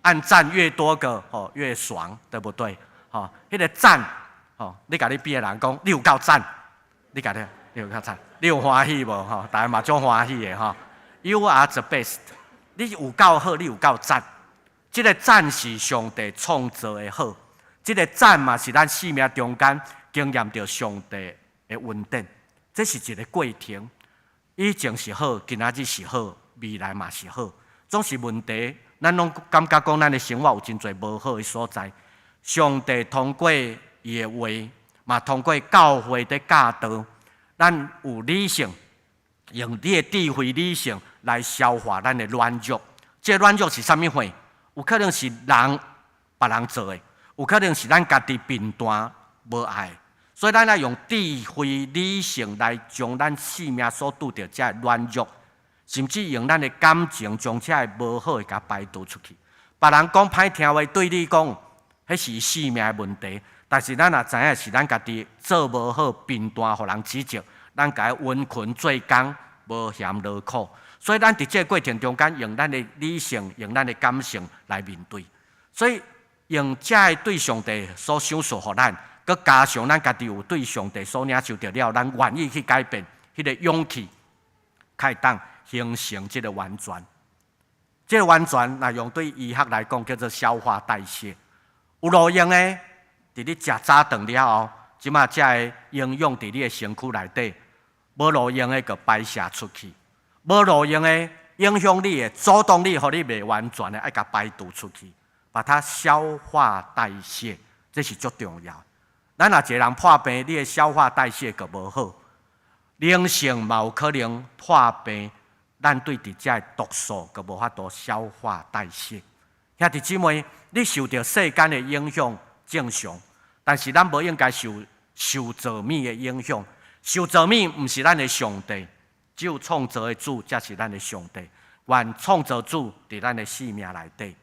按讚越多個，吼越爽，對不對？吼，彼個讚，吼，你共你邊的人講，你有夠讚，你共你，你有夠讚，你有歡喜無？吼，大家嘛足歡喜的吼。You are the best，你有夠好，你有夠讚。這個讚是上帝創造的好，這個讚嘛是咱生命中間經驗著上帝的恩典，這是一個過程。以前是好，今仔日是好，未來嘛是好。總是問題，咱攏感覺講咱的生活有真濟無好的所在。上帝通過伊的話，嘛通過教會的教導，咱有理性，用你的智慧理性來消化咱的軟弱。這軟弱是啥物貨？有可能是人別人做的，有可能是咱家己貧惰無愛。所以咱愛用智慧理性來將咱生命所拄著這軟弱，甚至用咱的感情將這个無好的共排除出去。別人講歹聽話對你講，彼是生命的問題。但是咱若知影是咱家己做無好，貧惰，予人指責，咱共伊溫勤做工，無嫌勞苦。所以咱佇這個過程中間，用咱的理性，用咱的感性來面對。所以用這个對上帝所賞賜予咱。閣加上咱家己有對上帝所領受著了，咱願意去改變，彼個勇氣，才會當形成這個完全。這個完全，若用對醫學來講，叫做消化代謝。有路用的，佇你食早頓了後，這馬才會營養佇你的身軀內底；無路用的，就排泄出去。無路用的，影響你的、阻擋你，予你袂完全的，愛共排除出去，把它消化代謝，這是足重要。咱若一個人破病，你的消化代謝就無好，靈性嘛有可能破病，咱對佇遮的毒素就無法度消化代謝。兄弟姊妹，你受著世間的影響正常，但是咱無應該受造物的影響。受造物毋是咱的上帝，只有創造的主才是咱的上帝。願創造主佇咱的生命內底，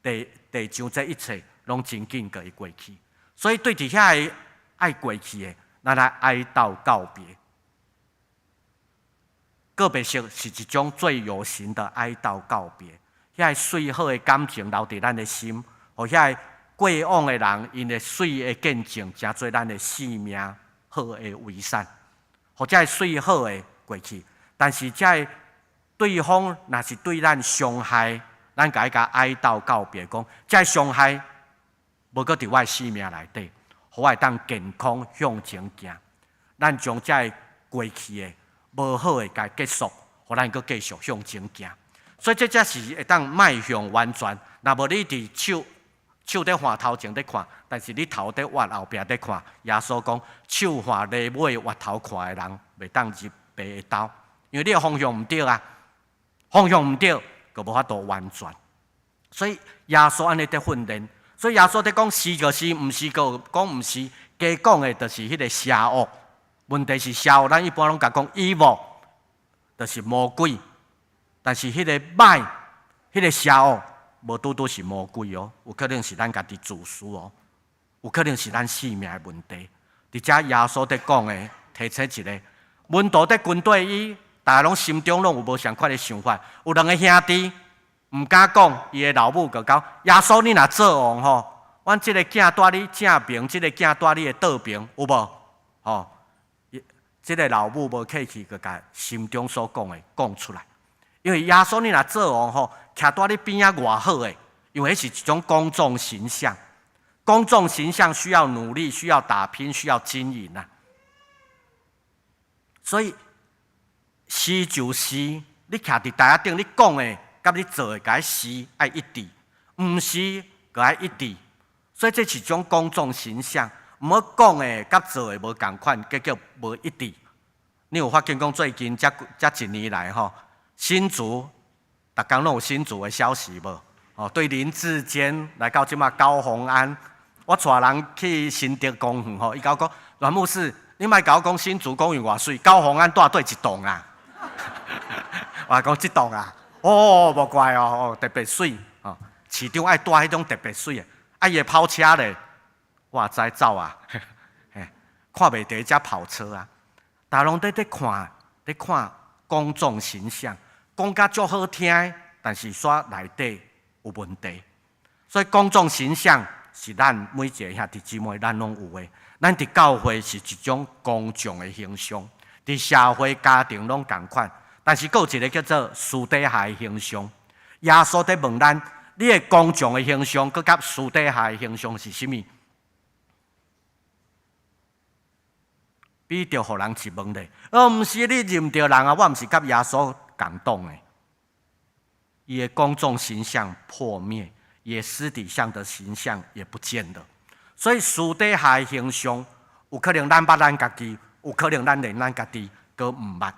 地地上這一切攏真緊閣會過去。所以對佇遐个愛過去的，咱來哀悼告別。告別式是一種最有形的哀悼告別。遐个媠好的感情留佇咱的心，予遐个過往的人，𪜶的媠的見證，成做咱的生命好的遺產。予這个媠好的過去，但是這个對方若是對咱傷害，咱共伊共哀悼告別，講這个傷害無閣佇我的生命內底，予我會當健康向前行。咱將這個過去的無好的共結束，予咱閣繼續向前行。所以這才是會當邁向完全。若無你佇手手佇看頭前佇看，但是你頭佇越後壁佇看。耶穌講，手看犁尾，越頭看的人，袂當入爸的兜，因為你的方向毋對啊，方向毋對，就無法度完全。所以耶穌按呢佇訓練，所以耶穌佇講是就是，毋是就講毋是，加講的就是彼個邪惡。問題是邪惡，咱一般攏共講 evil，就是魔鬼。但是彼個歹，彼個邪惡，無拄拄是魔鬼哦，有可能是咱家己自私哦，有可能是咱性命的問題。佇遮耶穌佇講的，提醒一個門徒佇跟綴伊，逐个攏心中攏有無仝款的想法。有兩个兄弟毋敢講，伊的老母就講：耶穌，你若做王吼，阮這个囝蹛你正爿，這个囝蹛你的倒爿，有無？吼，這个老母無客氣，就共心中所講的講出來。因為耶穌你若做王吼，徛蹛你邊仔偌好的，因為彼是一種公眾形象，公眾形象需要努力，需要打拼，需要經營啊。所以是就是，你徛佇台仔頂，你講的佮你做的，共是愛一致，毋是閣愛一致。所以這是一種公眾形象，毋好講的佮做的無仝款，結果無一致。你有發現講最近這這一年來吼，新竹，逐工攏有新竹的消息無？哦，對林智堅來到這馬高虹安，我帶人去新竹公園吼，伊共我講，阮牧師，你莫共我講新竹公園偌媠，高虹安蹛佗一棟啊？我講這棟啊，哦，無怪哦，特別媠哦，市長愛蹛彼種特別媠的，啊，伊的跑車咧，我知走啊，嘿，看袂著彼跑車啊，逐家攏佇看，佇看公眾形象，講甲足好聽，但是煞內底有問題，所以公眾形象是咱每一个兄弟姊妹咱攏有的。咱佇教會是一種公眾的形象，佇社會家庭攏仝款，但是閣有一個叫做私底下的形象。耶穌佇問咱：你的公眾的形象，閣佮私底下的形象是啥物？彼得予人質問咧，哦，毋是你認著人啊，我毋是佮耶穌仝黨的。伊的公眾形象破滅，伊的私底下的形象也不見了。所以私底下的形象，有可能咱捌咱家己，有可能咱連咱家己閣毋捌。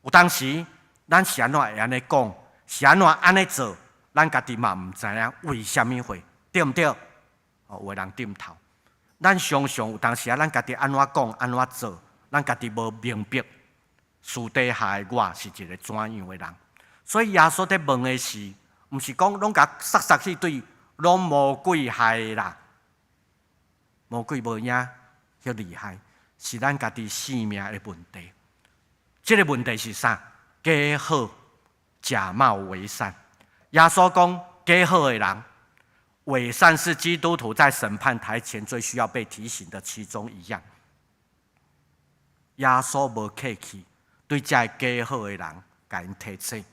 有當時咱是按怎會按呢講，是按怎按呢做，咱家己嘛毋知影為啥物會，對毋對？哦，有的人點頭。咱常常有當時啊，咱家己按怎講，按怎做，咱家己無明白。私底下的我是一個怎樣的人？所以耶穌佇問的是，毋是講攏共殺殺去對，攏魔鬼害的啦。魔鬼無影遐厲害，是咱家己性命的問題。這個問題是啥？假好，假冒為善。耶穌講，假好的人，偽善是基督徒在審判臺前最需要被提醒的其中一樣。耶穌無客氣，對這个假好的人，共𪜶提醒。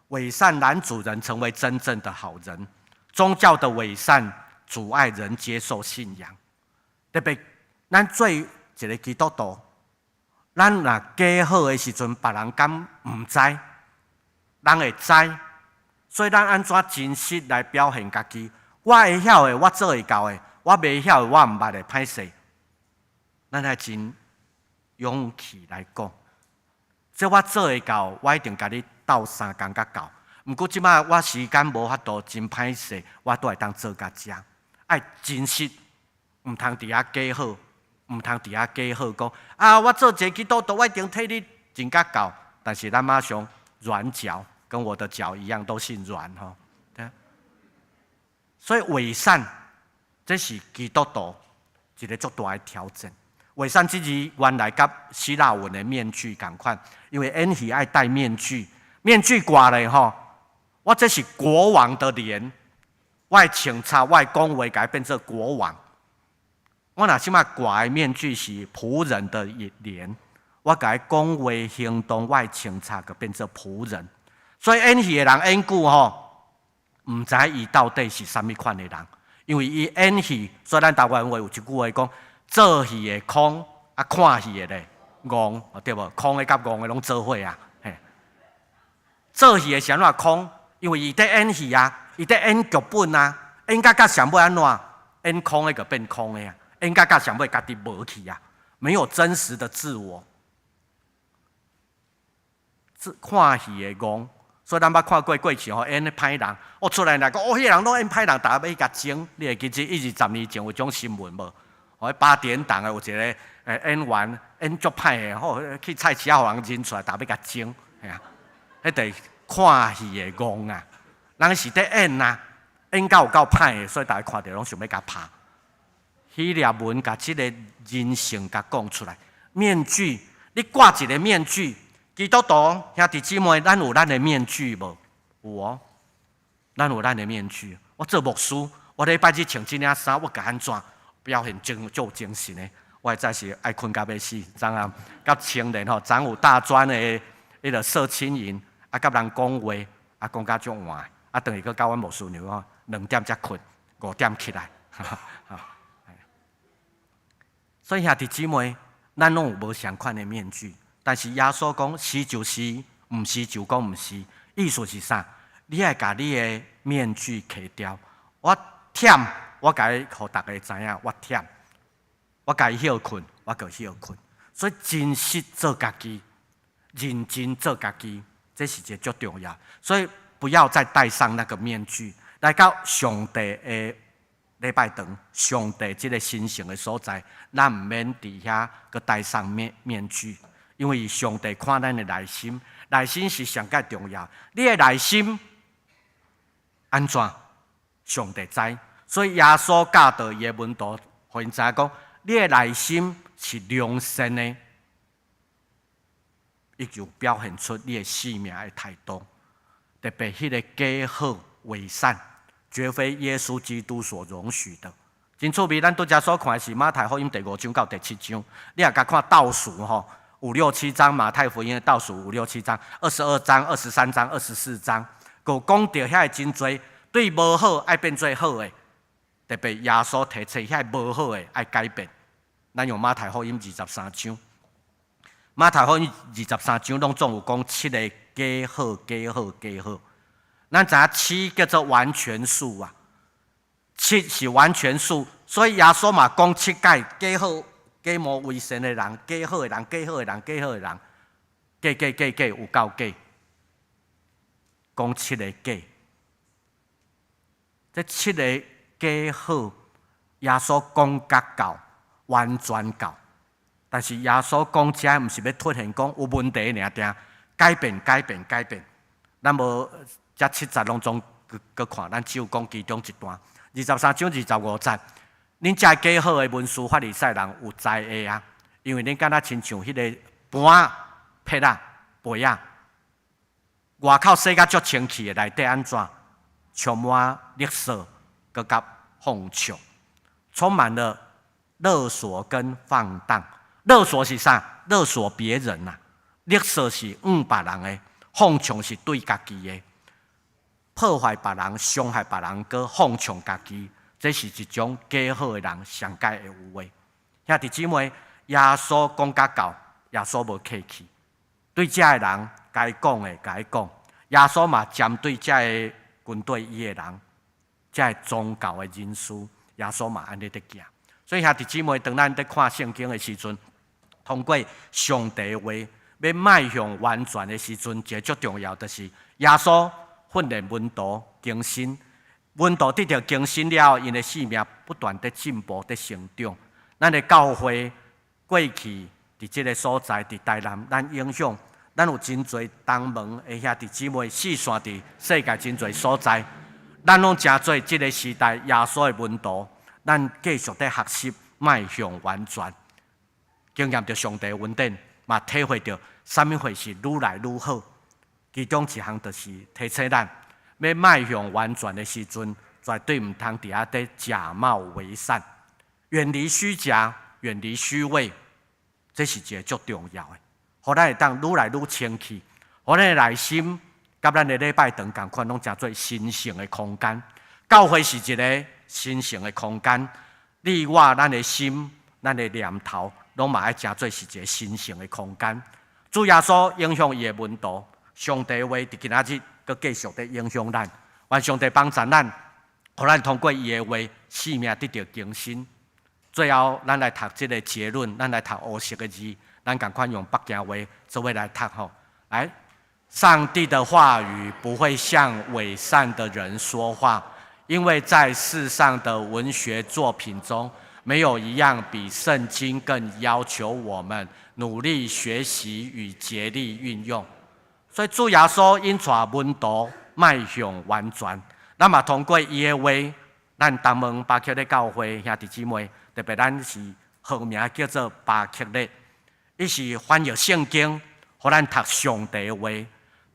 偽善攔阻人成為真正的好人，宗教的偽善阻礙人接受信仰。特別咱做一个基督徒，咱若假好的時陣，別人敢毋知？人會知，所以咱按怎真實來表現家己？我會曉的，我做會到的；我袂曉的，我毋捌的，歹勢。咱愛真勇氣來講，這我做會到，我一定共你鬥相共甲到。毋過這擺我時間無法度，真歹勢，我都會當做甲遮。愛真實，毋通佇遐假好，毋通佇遐假好講啊！我做一个基督徒，我一定替你盡甲到。但是咱馬上軟腳，跟我的腳一樣，都姓阮吼。對啊。所以偽善，這是基督徒一个足大的挑戰。偽善這字原來佮希臘文的面具仝款，因為演戲愛戴面具，面具掛咧吼，我這是國王的臉，我的穿插，我的講話，共伊變做國王。我若這擺掛的面具是僕人的臉，我共伊講話行動，我的穿插就變做僕人。所以演戲的人演久吼，毋知伊到底是啥物款的人，因為伊演戲，所以咱台灣話有一句話講：做戲的空，啊看戲的咧戇，對無？空的佮戇的攏做伙啊。嘿，做戲的是按怎空？因為伊佇演戲啊，伊佇演劇本啊，演甲到上尾按怎？演空的就變空的啊，演甲到上尾家己無去啊，沒有真實的自我。看戲的戇，所以咱捌看過過去吼演彼歹人，哦出來來講，哦彼个人攏演歹人，逐个欲共爭。你會記得一二十年前有種新聞無？哦，八點檔的有一个演員演足歹的，吼去菜市仔予人認出來，逐个欲共爭，嘿啊，彼个看戲的戇啊，人是佇演啊，演到有夠歹的，所以逐个看著攏想欲共拍。希臘文共這个人性共講出來，面具，你掛一个面具，基督徒兄弟姊妹，咱有咱的面具無？有哦，咱有咱的面具。我做牧師，我禮拜日穿這領衫，我共按怎表現真足有精神的？我真是愛睏到欲死，知影？佮青年吼，彰武大專的彼个社青營，啊，佮人講話，啊，講甲足晏，啊，轉去閣佮阮牧師娘吼，2點才睏，5點起來。所以兄弟姊妹，咱攏有無仝款的面具，但是耶穌講是就是，毋是就講毋是，意思是啥？你愛共你的面具徛掉。我忝，我共伊予逐个知影，我忝。我該歇睏，我就歇睏。所以真實做家己，認真做家己，這是一個足重要。所以不要再戴上那個面具，來到上帝的禮拜堂，上帝這个神聖的所在，咱毋免佇遐閣戴上面具，因為上帝看咱的內心，內心是上蓋重要。你的內心按怎，上帝知。所以耶穌教導伊的門徒，予𪜶知影講，你的內心是良善的，伊就表現出你的生命的態度。特別彼个假好偽善，絕非耶穌基督所容許的。真趣味，咱拄才所看的是馬太福音第五章到第七章，你若共看倒數吼，五六七章馬太福音的倒數五六七章，22章、23章、24章，閣講著遐个真濟對無好愛變做好的，特別耶穌提出遐個無好的愛改變。咱用馬太福音二十三章，馬太福音二十三章攏總有講七个假好、假好、假好。咱知影七叫做完全數啊，七是完全數，所以耶穌嘛講七擺假好、假冒為善的人、假好的人、假好的人、假好的人，假假假假有夠假，講七个假。這七个假好，耶穌講甲到完全到，但是耶穌講這毋是欲凸顯講有問題爾定，改變、改變、改變。咱無這七節攏總閣看，咱只有講其中一段，二十三章二十五節。恁這假好的文士法利賽人有災的啊，因為恁敢若親像彼个盤仔、撇仔、杯仔，外口洗甲足清氣的，內底按怎充滿垃圾，閣佮放縱，充滿了勒索跟放蕩。勒索是啥？勒索別人吶。勒索是向別人的，放縱是對家己的，破壞別人、傷害別人，閣放縱家己，這是一種假好的人上蓋會有的。兄弟姊妹，耶穌講甲到，耶穌無客氣，對這个人該講的共伊講。耶穌嘛針對這个軍隊伊的人，這个宗教的人士，耶穌嘛按呢佇行。所以兄弟姊妹，當咱佇看聖經的時陣，通過上帝的話，欲邁向完全的時陣，一个足重要，就是耶穌訓練門徒更新，門徒得著更新了後，𪜶的生命不斷佇進步、佇成長。咱的教會過去佇這个所在，佇台南，咱影響，咱有真濟同門的兄弟姊妹，四散佇世界真濟所在，咱攏成做這个時代耶穌的門徒，咱繼續佇學習，邁向完全，經驗著上帝的恩典，嘛體會著啥物貨是愈來愈好。其中一項就是提醒咱，欲邁向完全的時陣，絕對毋通佇遐佇假冒為善，遠離虛假，遠離虛偽，這是一個足重要的。予咱會當愈來愈清氣，予咱的內心佮咱的禮拜堂仝款，攏成做神聖的空間。教會是一个神聖的空間，你我咱的心、咱的念頭，攏嘛愛成做是一个神聖的空間。主耶穌影響伊的門徒，上帝話佇今仔日閣繼續佇影響咱。願上帝幫助咱，予咱通過伊的話，生命得著更新。最後，咱來讀這个結論，咱來讀烏色的字，咱仝款用北京話做伙來讀吼。來，上帝的話語不會向偽善的人說話，因為在世上的文學作品中，沒有一樣比聖經更要求我們努力學習與竭力運用。所以主耶穌引帶門徒邁向完全，咱嘛通過伊的話，咱東門巴克禮教會兄弟姊妹，特別咱是號名叫做巴克禮，伊是翻譯聖經，予咱讀上帝的話。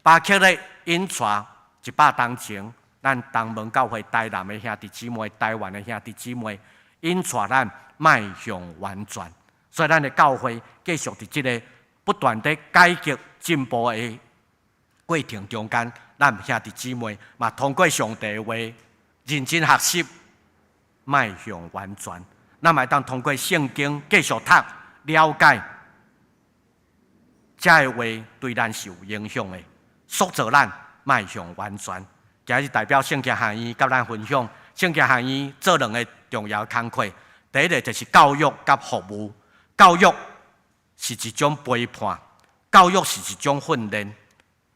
巴克禮引帶100冬前，咱東門教會台南的兄弟姊妹、台灣的兄弟姊妹，引帶咱邁向完全。所以咱的教會繼續佇這个不斷地改革進步的過程中間，咱兄弟姊妹嘛通過上帝的話認真學習，邁向完全。咱嘛會當通過聖經繼續讀了解，這个話對咱是有影響的，塑造咱邁向完全。今日代表聖經學院佮咱分享，聖經學院做兩个重要工課。第一个就是教育佮服務。教育是一種陪伴，教育是一種訓練。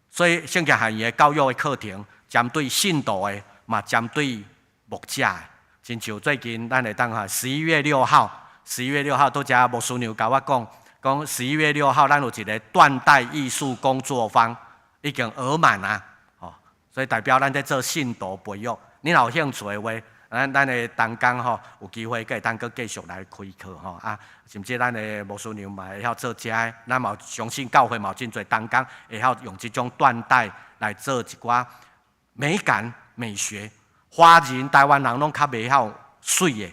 所以聖經學院的教育的課程，針對信徒的，嘛針對牧者的。親像最近咱會當哈，十一月六號，十一月六號，拄才牧師娘共我講，講十一月六號咱有一个緞帶藝術工作坊，已經額滿啊，哦，所以代表咱佇做信徒培育。你若有興趣的話，咱的同工吼有機會閣會當閣繼續來開課吼啊，甚至咱的牧師娘嘛會曉做這个，咱嘛相信教會嘛有真濟同工會曉用這種緞帶來做一寡美感美學。華人台灣人攏較袂曉媠的，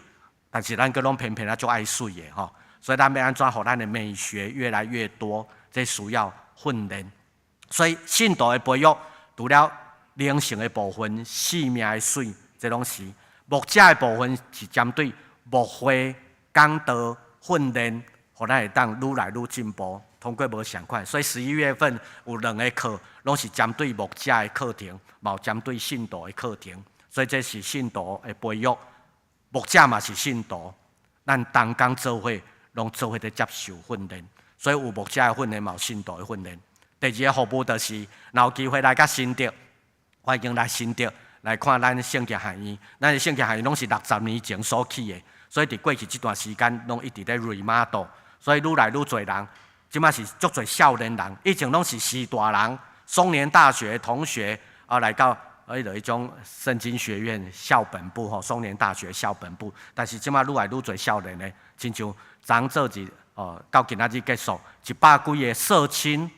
但是咱閣攏偏偏啊足愛媠的吼，所以咱欲按怎予咱的美學越來越多，這需要訓練。所以信徒的培育，除了靈性的部分、生命的媠，這攏是牧者的部分，是針對牧會講道訓練，予咱會當愈來愈進步。通過無仝款，所以十一月份有兩个課，攏是針對牧者的課程，嘛有針對信徒的課程。所以這是信徒的培育，牧者嘛是信徒，咱同工做伙，攏做伙佇接受訓練。所以有牧者的訓練，嘛有信徒的訓練。第二个服務就是，若有機會來到新竹，歡迎來新竹來看咱聖經學院。咱的聖經學院攏是60年前所起的，所以佇過去這段時間攏一直咧 remodel，所以愈來愈濟人，這馬是足濟少年人，以前攏是師大人、松年大學同學啊來到。彼落彼種聖經學院校本部吼，松年大學校本部，但是這馬愈來愈濟少年的，親像昨做一哦，到今仔日結束，100幾个社青、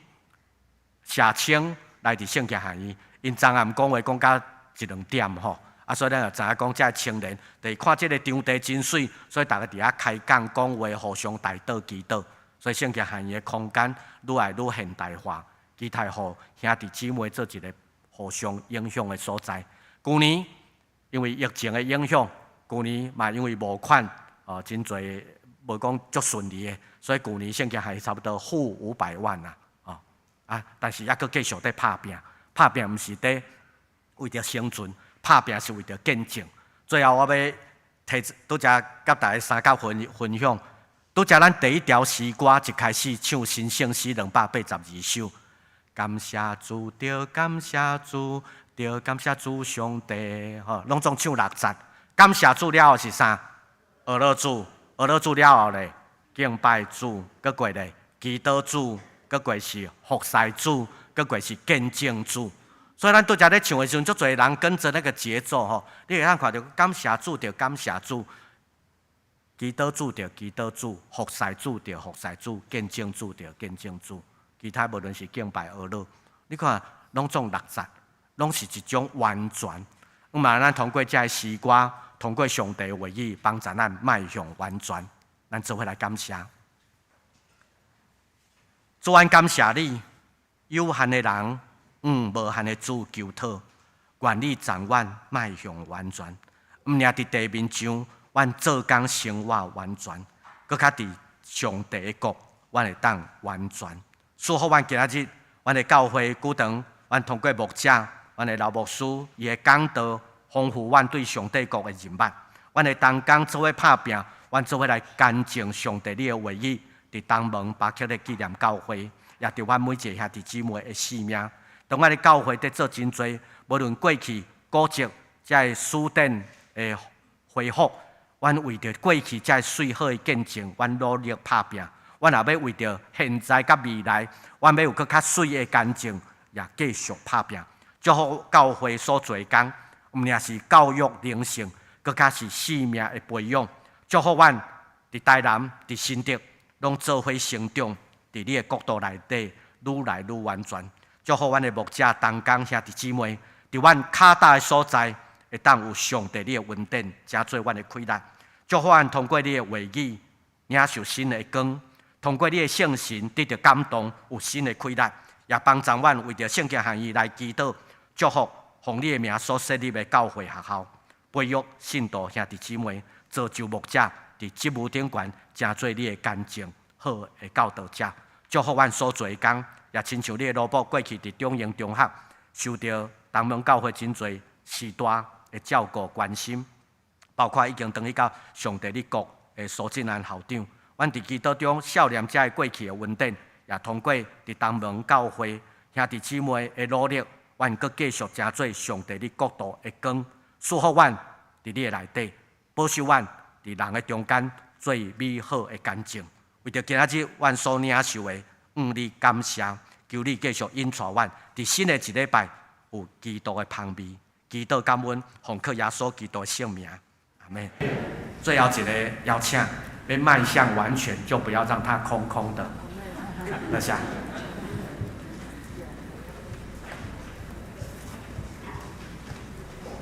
社青來佇聖經學院，𪜶昨暗講話講到一兩點吼，啊，所以咱就知影講，這青年就是看這个場地真媠，所以逐家佇遐開講講話，互相代禱祈禱。所以聖經學院的空間愈來愈現代化，期待予兄弟姊妹做一个互相影響的所在。舊年因為疫情的影響，舊年嘛因為募款哦，真濟無講足順利的，所以舊年聖經學院差不多負500萬啊，哦啊，但是猶閣繼續佇拍拚，拍拚毋是佇為著生存，拍拚是為著見證。最後我欲提拄才佮大家三角分分享，拄才咱第一條詩歌一開始唱新聖詩282首，感謝主，著感謝主，著感謝主上帝，吼，攏總唱六節。感謝主了後是啥？學樂主，學樂主了後咧，敬拜主，閣過咧，祈禱主，閣過是服侍主，閣過是見證主。所以咱拄才咧唱的時陣，足濟人跟著那個節奏吼，你會通看著感謝主，著感謝主，祈禱主，著祈禱主，服侍主，著服侍主，見證主，著見證主。其他無論是敬拜學樂，你看攏總六節，攏是一種完全。毋嘛，咱通過這个詩歌，通過上帝話語，幫助咱邁向完全。咱做伙來感謝。主，阮感謝你，有限的人，向無限的主求討，願你贈阮邁向完全。毋爾佇地面上，阮做工生活完全，閣較佇上帝的國，阮會當完全。祝福阮今仔日，阮的教會舉堂，阮通過牧者，阮的老牧師，伊的講道，豐富阮對上帝國的認捌。阮的同工做伙拍拚，阮做伙來見證上帝你的話語，佇東門巴克禮紀念教會，也佇阮每一个兄弟姊妹的生命。當阮的教會佇做真濟，無論過去古蹟這个書典的恢復，阮為著過去這个媠好的見證，阮努力拍拚。阮也欲為著現在佮未來，阮欲有閣較媠的見證，也繼續拍拚。祝福教會所做的工，毋爾是教育靈性，閣較是生命的培養。祝福阮佇台南、佇新竹，攏做伙成長，佇你的國度內底愈來愈完全。祝福阮的牧者同工兄弟姊妹，佇阮跤踏的所在，會當有上帝你的恩典，成做阮的氣力。祝福阮通過你的話語，領受新的光；通過你的聖神得著感動，有新的氣力，也幫助阮為著聖經學院來祈禱，祝福奉你的名所設立的教會學校，培育信徒兄弟姊妹，造就牧者，佇職務頂懸，成做你的見證好的教導者。祝福阮所做的工，也親像你的奴僕過去佇中營中學，受著東門教會真濟時代的照顧關心，包括已經轉去到上帝你國的蘇振安校長。阮佇祈禱中數念這个過去的恩典，也通過佇東門教會兄弟姊妹的努力，阮閣繼續成做上帝你國度的光，賜福阮佇你的內底，保守阮佇人的中間做美好的見證。為著今仔日阮所領受的，向你感謝，求你繼續引帶阮佇新的一禮拜有基督的芳味，祈禱感恩，奉靠耶穌基督的聖名，阿們。最後一个邀請，欲邁向完全，就不要讓它空空的。多謝。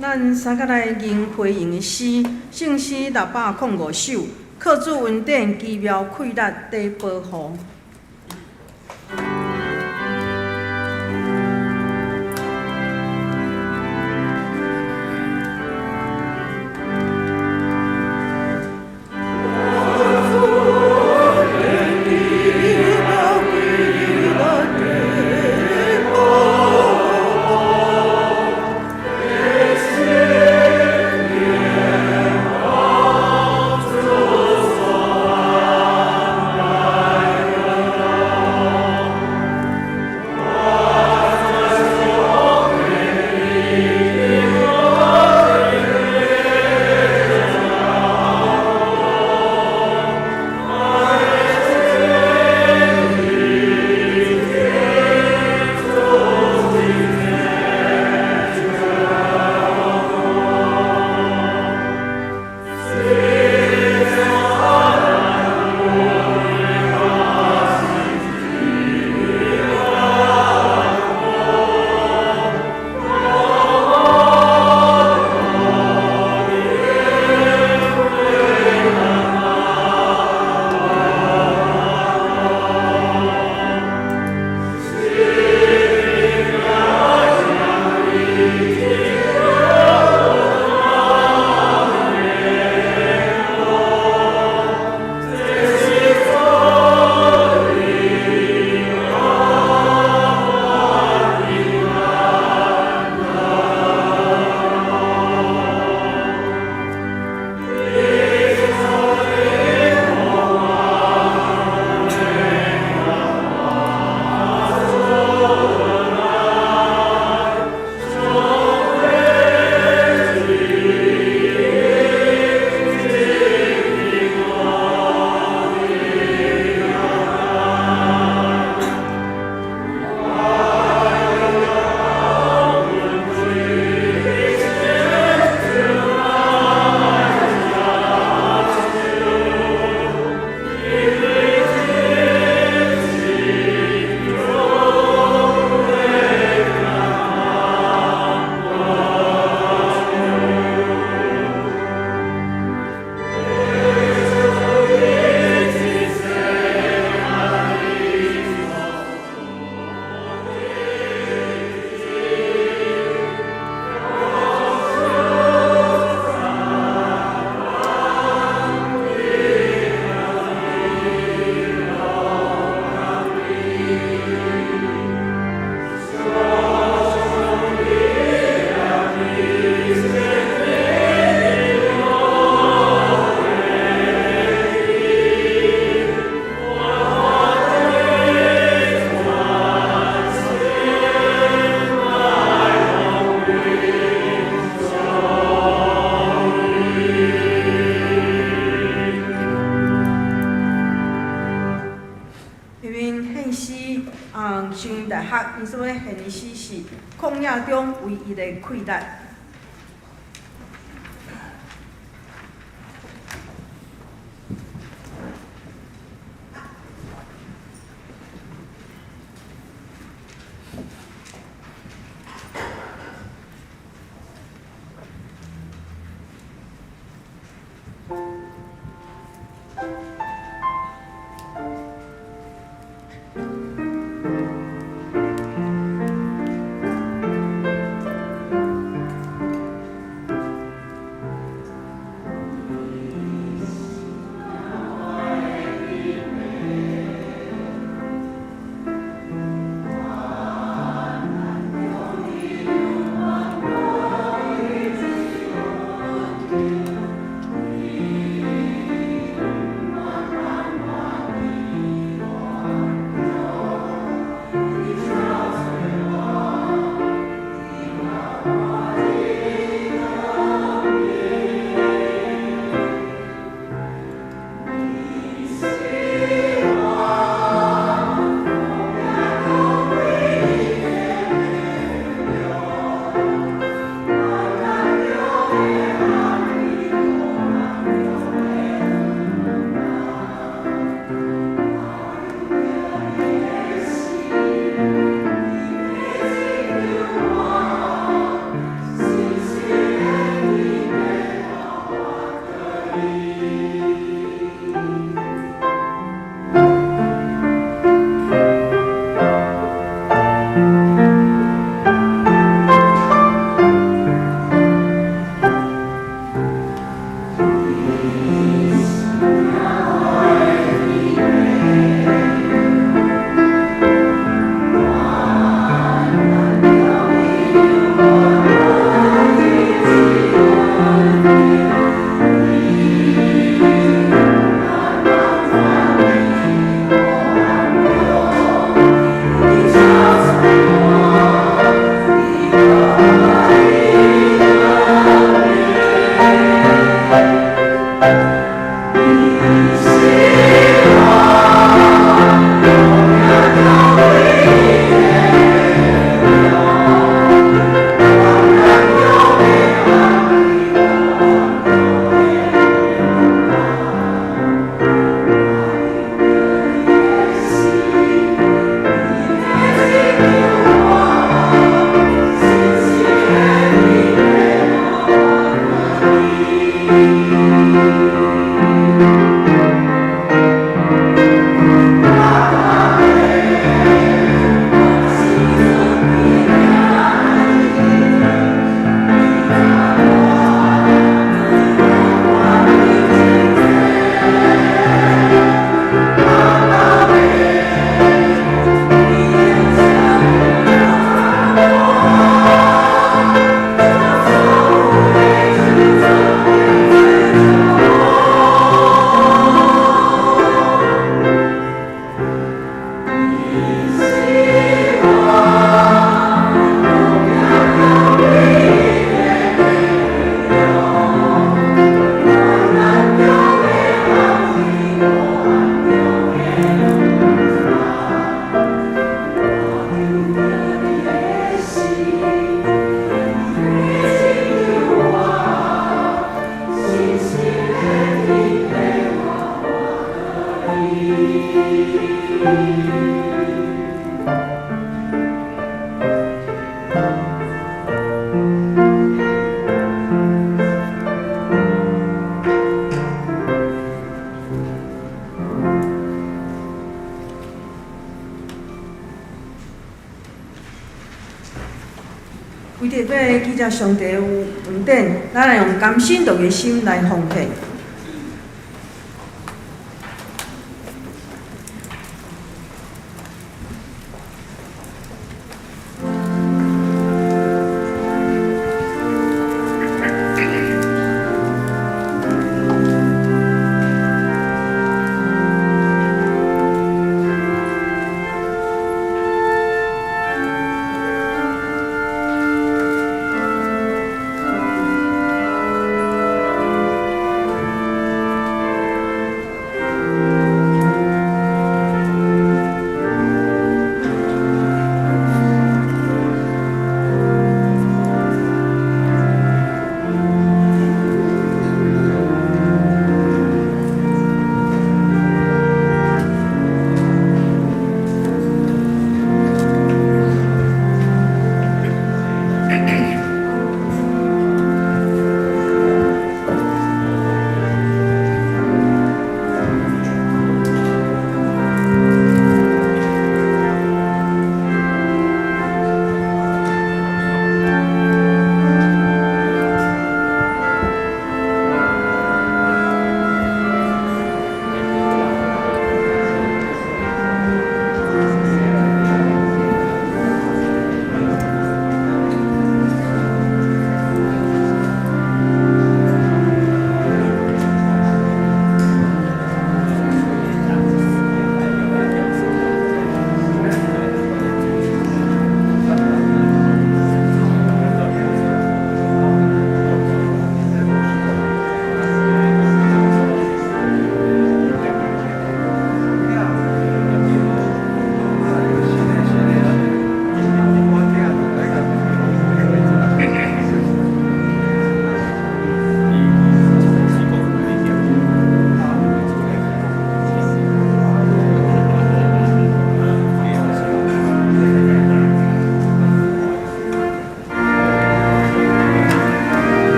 咱三個來吟回應的詩，聖詩605首，靠主恩典奇妙氣力得保護。學，伊所欲獻的死是曠野中唯一的氣力。為著欲記載上帝有恩典，咱來用甘心樂意的心來奉獻。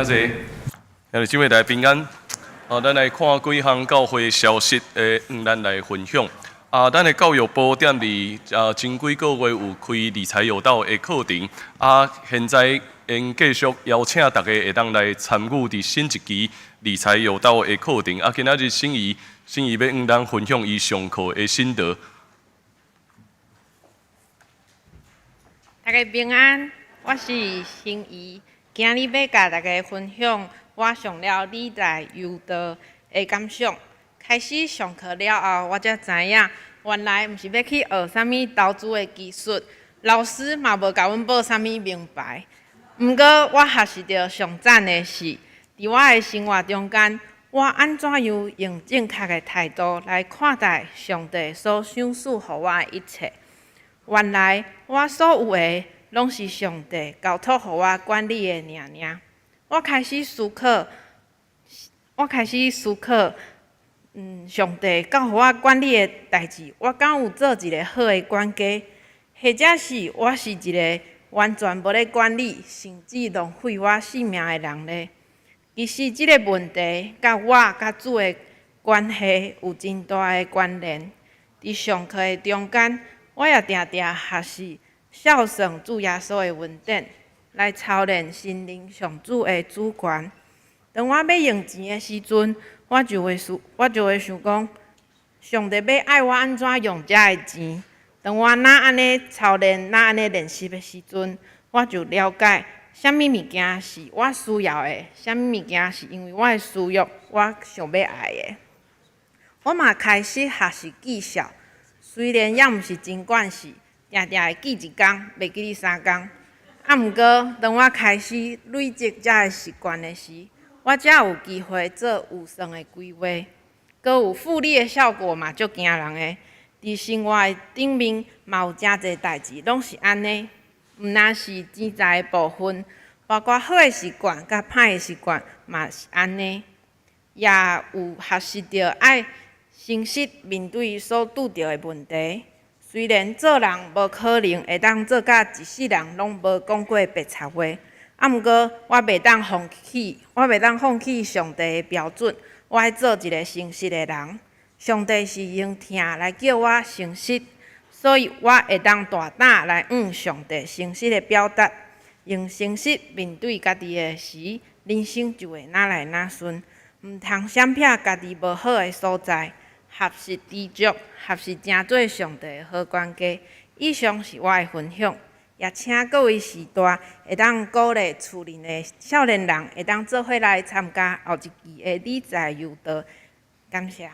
謝，兄弟姊妹大家平安。啊，咱來看幾項教會消息，咱來分享。啊，咱的教育部踮佇前幾個月有開理財有道的課程。啊，現在𪜶繼續邀請大家會當來參與佇新一期理財有道的課程。啊，今仔日心儀，心儀欲向咱分享伊上課的心得。大家平安，我是心儀，今日欲共大家分享我上了理財有道的感想。開始上課了後，我才知影，原來毋是欲去學啥物投資的技術，老師嘛無共阮報啥物名牌。毋過我學習著上讚的是，佇我的生活中間，我按怎樣用正確的態度來看待上帝所賞賜予我的一切。原來我所有的，攏是上帝交託予我管理的爾爾。我開始思考，上帝交予我管理的代誌，我敢有做一个好的管家，或者是我是一个完全無咧管理，甚至浪費我性命的人呢？其實這个問題，佮我佮主的關係有真大的關聯。佇上課的中間，我也定定學習效仿主耶穌的恩典，來操練身臨上主的主權。當我欲用錢的時陣，我就會想講，上帝欲愛我按怎用這个錢？當我若按呢操練，若按呢練習的時陣，我就了解啥物物件是我需要的，啥物物件是因為我的私欲，我想欲愛的。我嘛開始學習記數，雖然猶毋是真慣勢，定定會記一工，袂記得三工。啊，毋過當我開始累積這个習慣的時，我才有機會做預算的規劃，閣有複利的效果嘛，足驚人的。佇生活的頂面嘛有誠濟代誌，攏是按呢，毋但是錢財的部分，包括好的習慣佮歹的習慣嘛是按呢。也有學習著愛誠實面對所拄著的問題。雖然做人無可能會當做甲一世人攏無講過白賊話，啊，毋過我袂當放棄上帝的標準，我愛做一個誠實的人。上帝是用疼來叫我誠實，所以我會當大膽來向上帝誠實的表達，用誠實面對家己的時，人生就會愈來愈順。毋通閃避家己無好的所在，學習知足，學習成做上帝的好管家。以上是我的分享，也請各位序大會當鼓勵厝裡的少年人會當做伙來參加後一期的理財有道。感謝。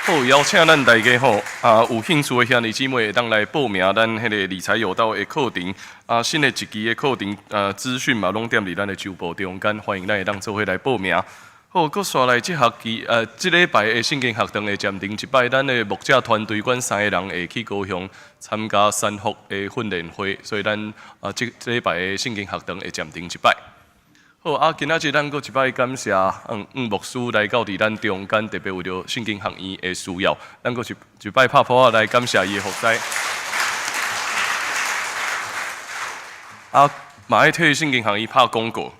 好，邀請咱大家吼，啊，有興趣的兄弟姊妹會當來報名咱彼个理財有道的課程。啊，新的一期的課程，資訊嘛攏踮佇咱的週報中間，歡迎咱會當做伙來報名。好，閣紲來這學期，這禮拜的聖經學堂會暫停一擺，咱的牧者團隊，阮三個人會去高雄參加三福的訓練會，所以咱這禮拜的聖經學堂會暫停一擺。好啊，今仔日咱閣一擺感謝黃牧師來到佇咱中間，特別為著聖經學院的需要，咱閣一擺拍噗仔來感謝伊的服侍。啊，嘛愛替聖經學院拍廣告，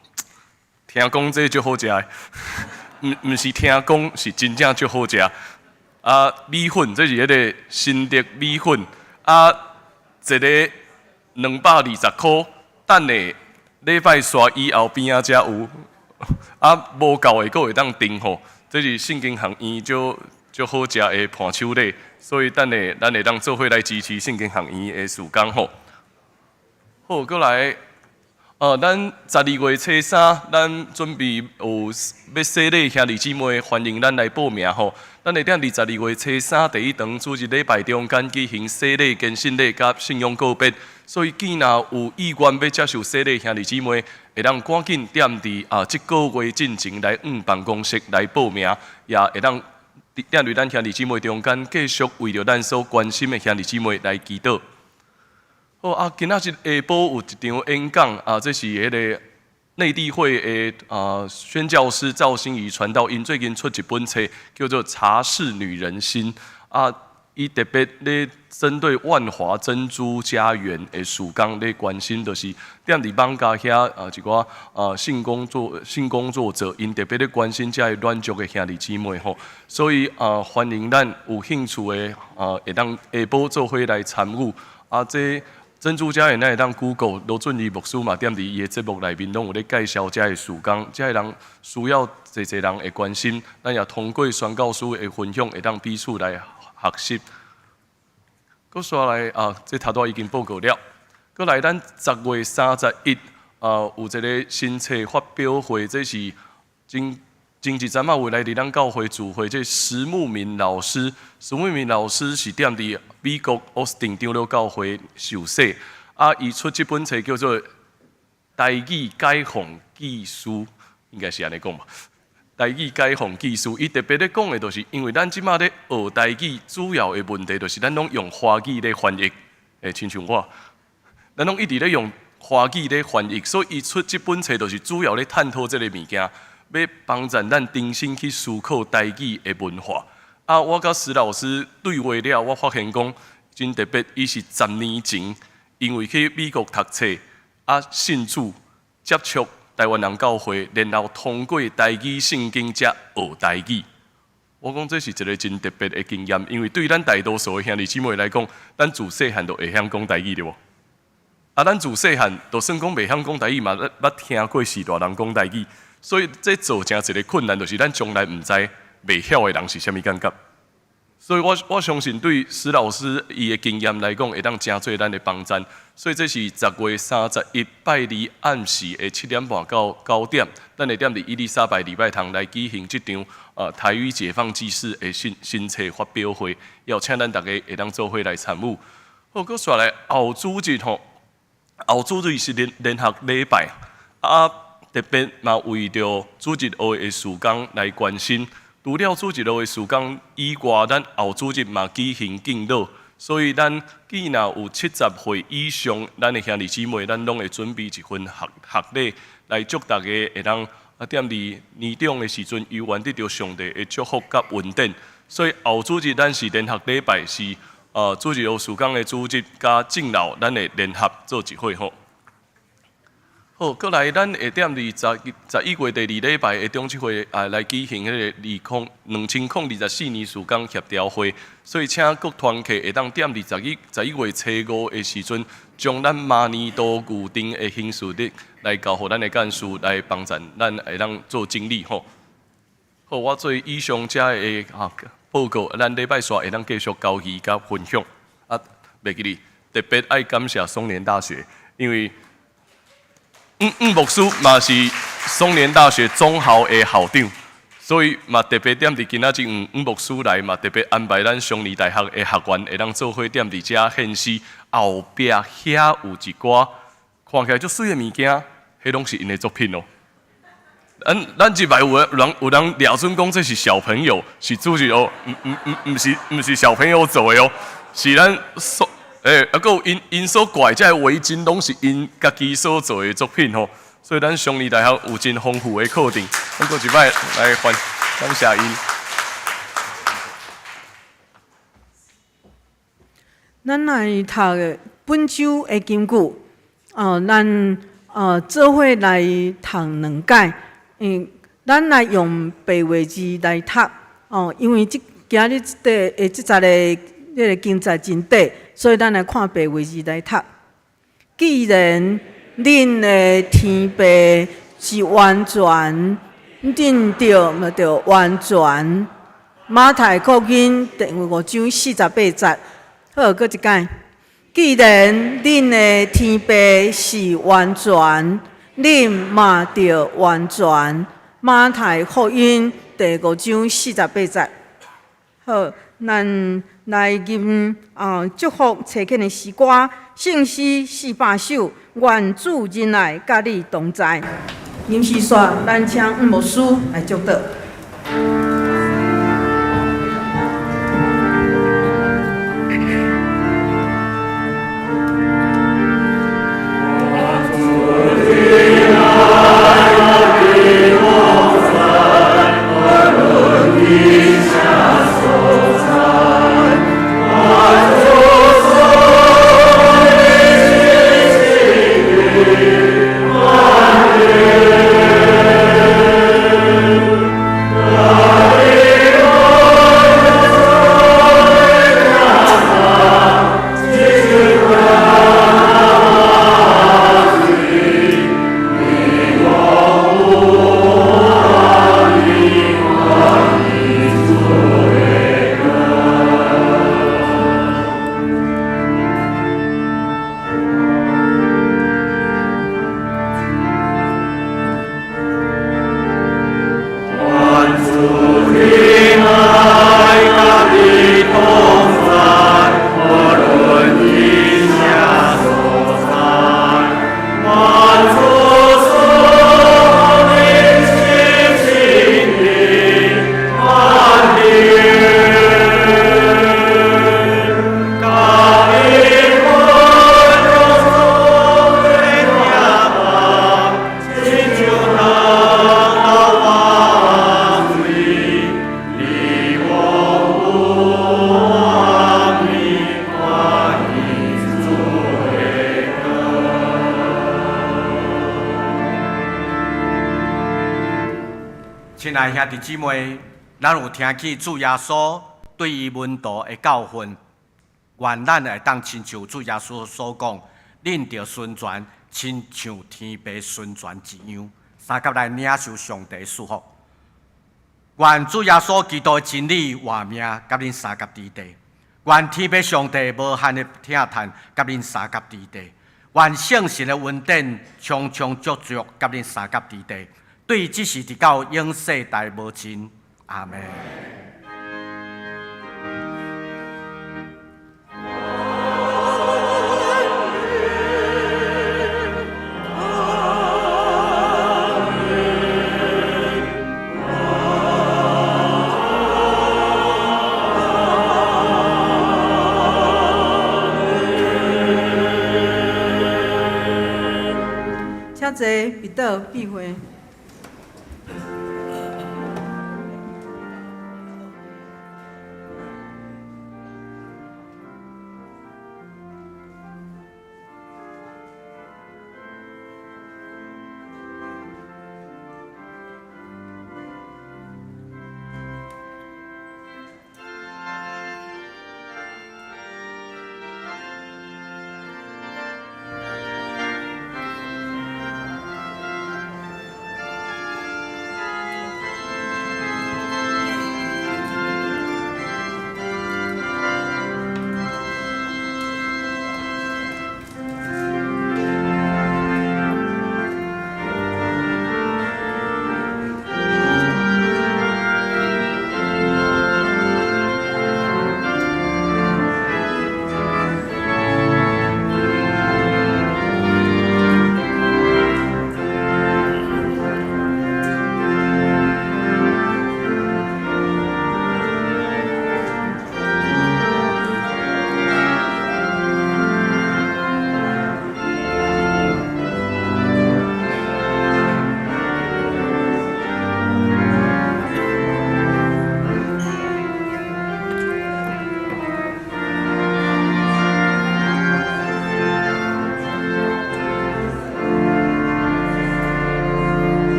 聽講這足好食的，毋是聽講，是真正足好食。啊，米粉，這是彼个新竹米粉，啊，一个220箍，等下禮拜紲以後邊仔才有，啊，無夠的閣會當訂吼。這是聖經學院足好食的伴手禮，所以等下咱會當做伙來支持聖經學院的事工吼。好，閣來，咱12月初三，咱準備有欲洗禮兄弟姊妹，歡迎咱來報名吼。咱會佇22月初三第一堂主日禮拜中間舉行洗禮、堅信禮佮信仰告別，所以既若有意願欲接受洗禮兄弟姊妹，會當趕緊踮佇這个月進前來向辦公室來報名，也會當踮佇咱兄弟姊妹中間繼續為著咱所關心的兄弟姊妹來祈禱。好啊，今仔日下晡有一場演講啊，這是彼个內地會的宣教師趙心怡傳道，𪜶最近出一本冊，叫做《茶室女人心》啊。伊特別咧針對萬華珍珠家園的事工咧關心，就是踮佇艋舺遐啊一寡啊性工作者，𪜶特別咧關心遮个軟弱的兄弟姊妹吼，所以啊歡迎咱有興趣的啊會當下晡做伙來參與啊這珍珠家園，咱會當 Google 羅俊義牧師嘛，踮佇伊的節目內面攏有咧介紹遮个事工，遮个人需要濟濟人會關心，咱也通過宣教師的分享，會當彼此來學習。閣紲來啊，這頭拄已經報告了。閣來咱10月31啊，有一個新冊發表會，這是真前一陣仔有來佇咱教會聚會，這石木敏老師，石木敏老師是踮佇美國奧斯汀長老教會受洗，啊，伊出這本冊叫做《台語解放記事》，應該是按呢講吧。台語解放記事，伊特別咧講的，就是因為咱這馬咧學台語，主要的問題就是咱攏用華語咧翻譯，欸，親像我，咱攏一直咧用華語咧翻譯，所以伊出這本冊就是主要咧探討這個物件。欲幫助咱重新去思考台語的文化。啊，我佮石老師對話了，我發現講真特別，伊是10年前因為去美國讀冊，啊信主接觸台灣人教會，然後通過台語聖經才學台語。我講這是一個真特別的經驗，因為對咱大多數的兄弟姊妹來講，咱自細漢就會曉講台語對無？啊，咱自細漢就算講袂曉講台語嘛，捌聽過序大人講台語。所以這造成一個困難，就是咱從來毋知袂曉的人是啥物感覺。所以我相信對石老師伊的經驗來講，會當誠做咱的幫贊。所以這是10月31拜二暗時的7點半到9點，咱會踮佇伊麗莎白禮拜堂來舉行這場台語解放紀事的新冊發表會，邀請咱逐家會當做伙來參與。好，閣紲來後主日吼，後主日是聯合禮拜啊。特別嘛，為著主日學的事工來關心。除了主日學的事工以外，咱後主日嘛舉行敬老，所以咱既若有70歲以上，咱的兄弟姊妹，咱攏會準備一份學禮來祝大家會當啊，踮佇年長的時陣，猶原得著上帝的祝福佮恩典。所以後主日咱是聯合禮拜，是主日學事工的主日佮敬老，咱會聯合做一伙吼。好，閣來，咱會踮佇11月第二禮拜的中秋會啊，來舉行彼個2024年事工協調會，所以請各團契會當踮佇11月初五的時陣，將咱明年度預定的行事曆來交予咱的幹事來幫助咱會當做整理吼。好，我做以上遮的啊報告，咱禮拜四會當繼續交易佮分享。啊，袂記得特別愛感謝松年大學，因為吳牧師嘛是松年大學總校的校長，所以嘛特別踮佇今仔日吳牧師來嘛特別安排咱松年大學的學員會當做伙踮佇遮獻詩，後壁遐有一寡看起來足媠的物件，彼攏是𪜶的作品哦。咱入來有人掠準講這是小朋友，是主日學，毋是小朋友做的哦，是咱所。欸，啊，閣有𪜶所掛這个圍巾，攏是𪜶家己所做的作品吼。所以咱松年大學有真豐富的課程，咱閣一擺來歡感謝𪜶。咱來讀的本週的金句，哦，咱做伙來讀兩擺，咱來用白話字來讀，哦，因為這今日這個這節的這个經節真短，所以咱來看白話字來讀。既然恁的天父是完全，恁著嘛著完全。馬太福音第五章48節，好，閣一擺。既然恁的天父是完全，恁嘛著完全。馬太福音第五章48節。好，咱來吟啊祝福齊慶的詩歌，聖詩400首，願主仁愛佮你同在。吟詩煞，咱請吳牧師來祝禱。親愛兄弟姊妹，咱有聽見主耶穌對伊門徒的教訓，願咱會當親像主耶穌所講，恁著順全，親像天父順全一樣，相佮來領受上帝祝福。願主耶穌基督的真理活命，佮恁相佮佇地。願天父上帝無限的疼嘆，佮恁相佮佇地。願聖神的恩典充充足足，佮恁相佮佇地。對這時直到永世代無盡。阿門。請坐，彼得，閉會。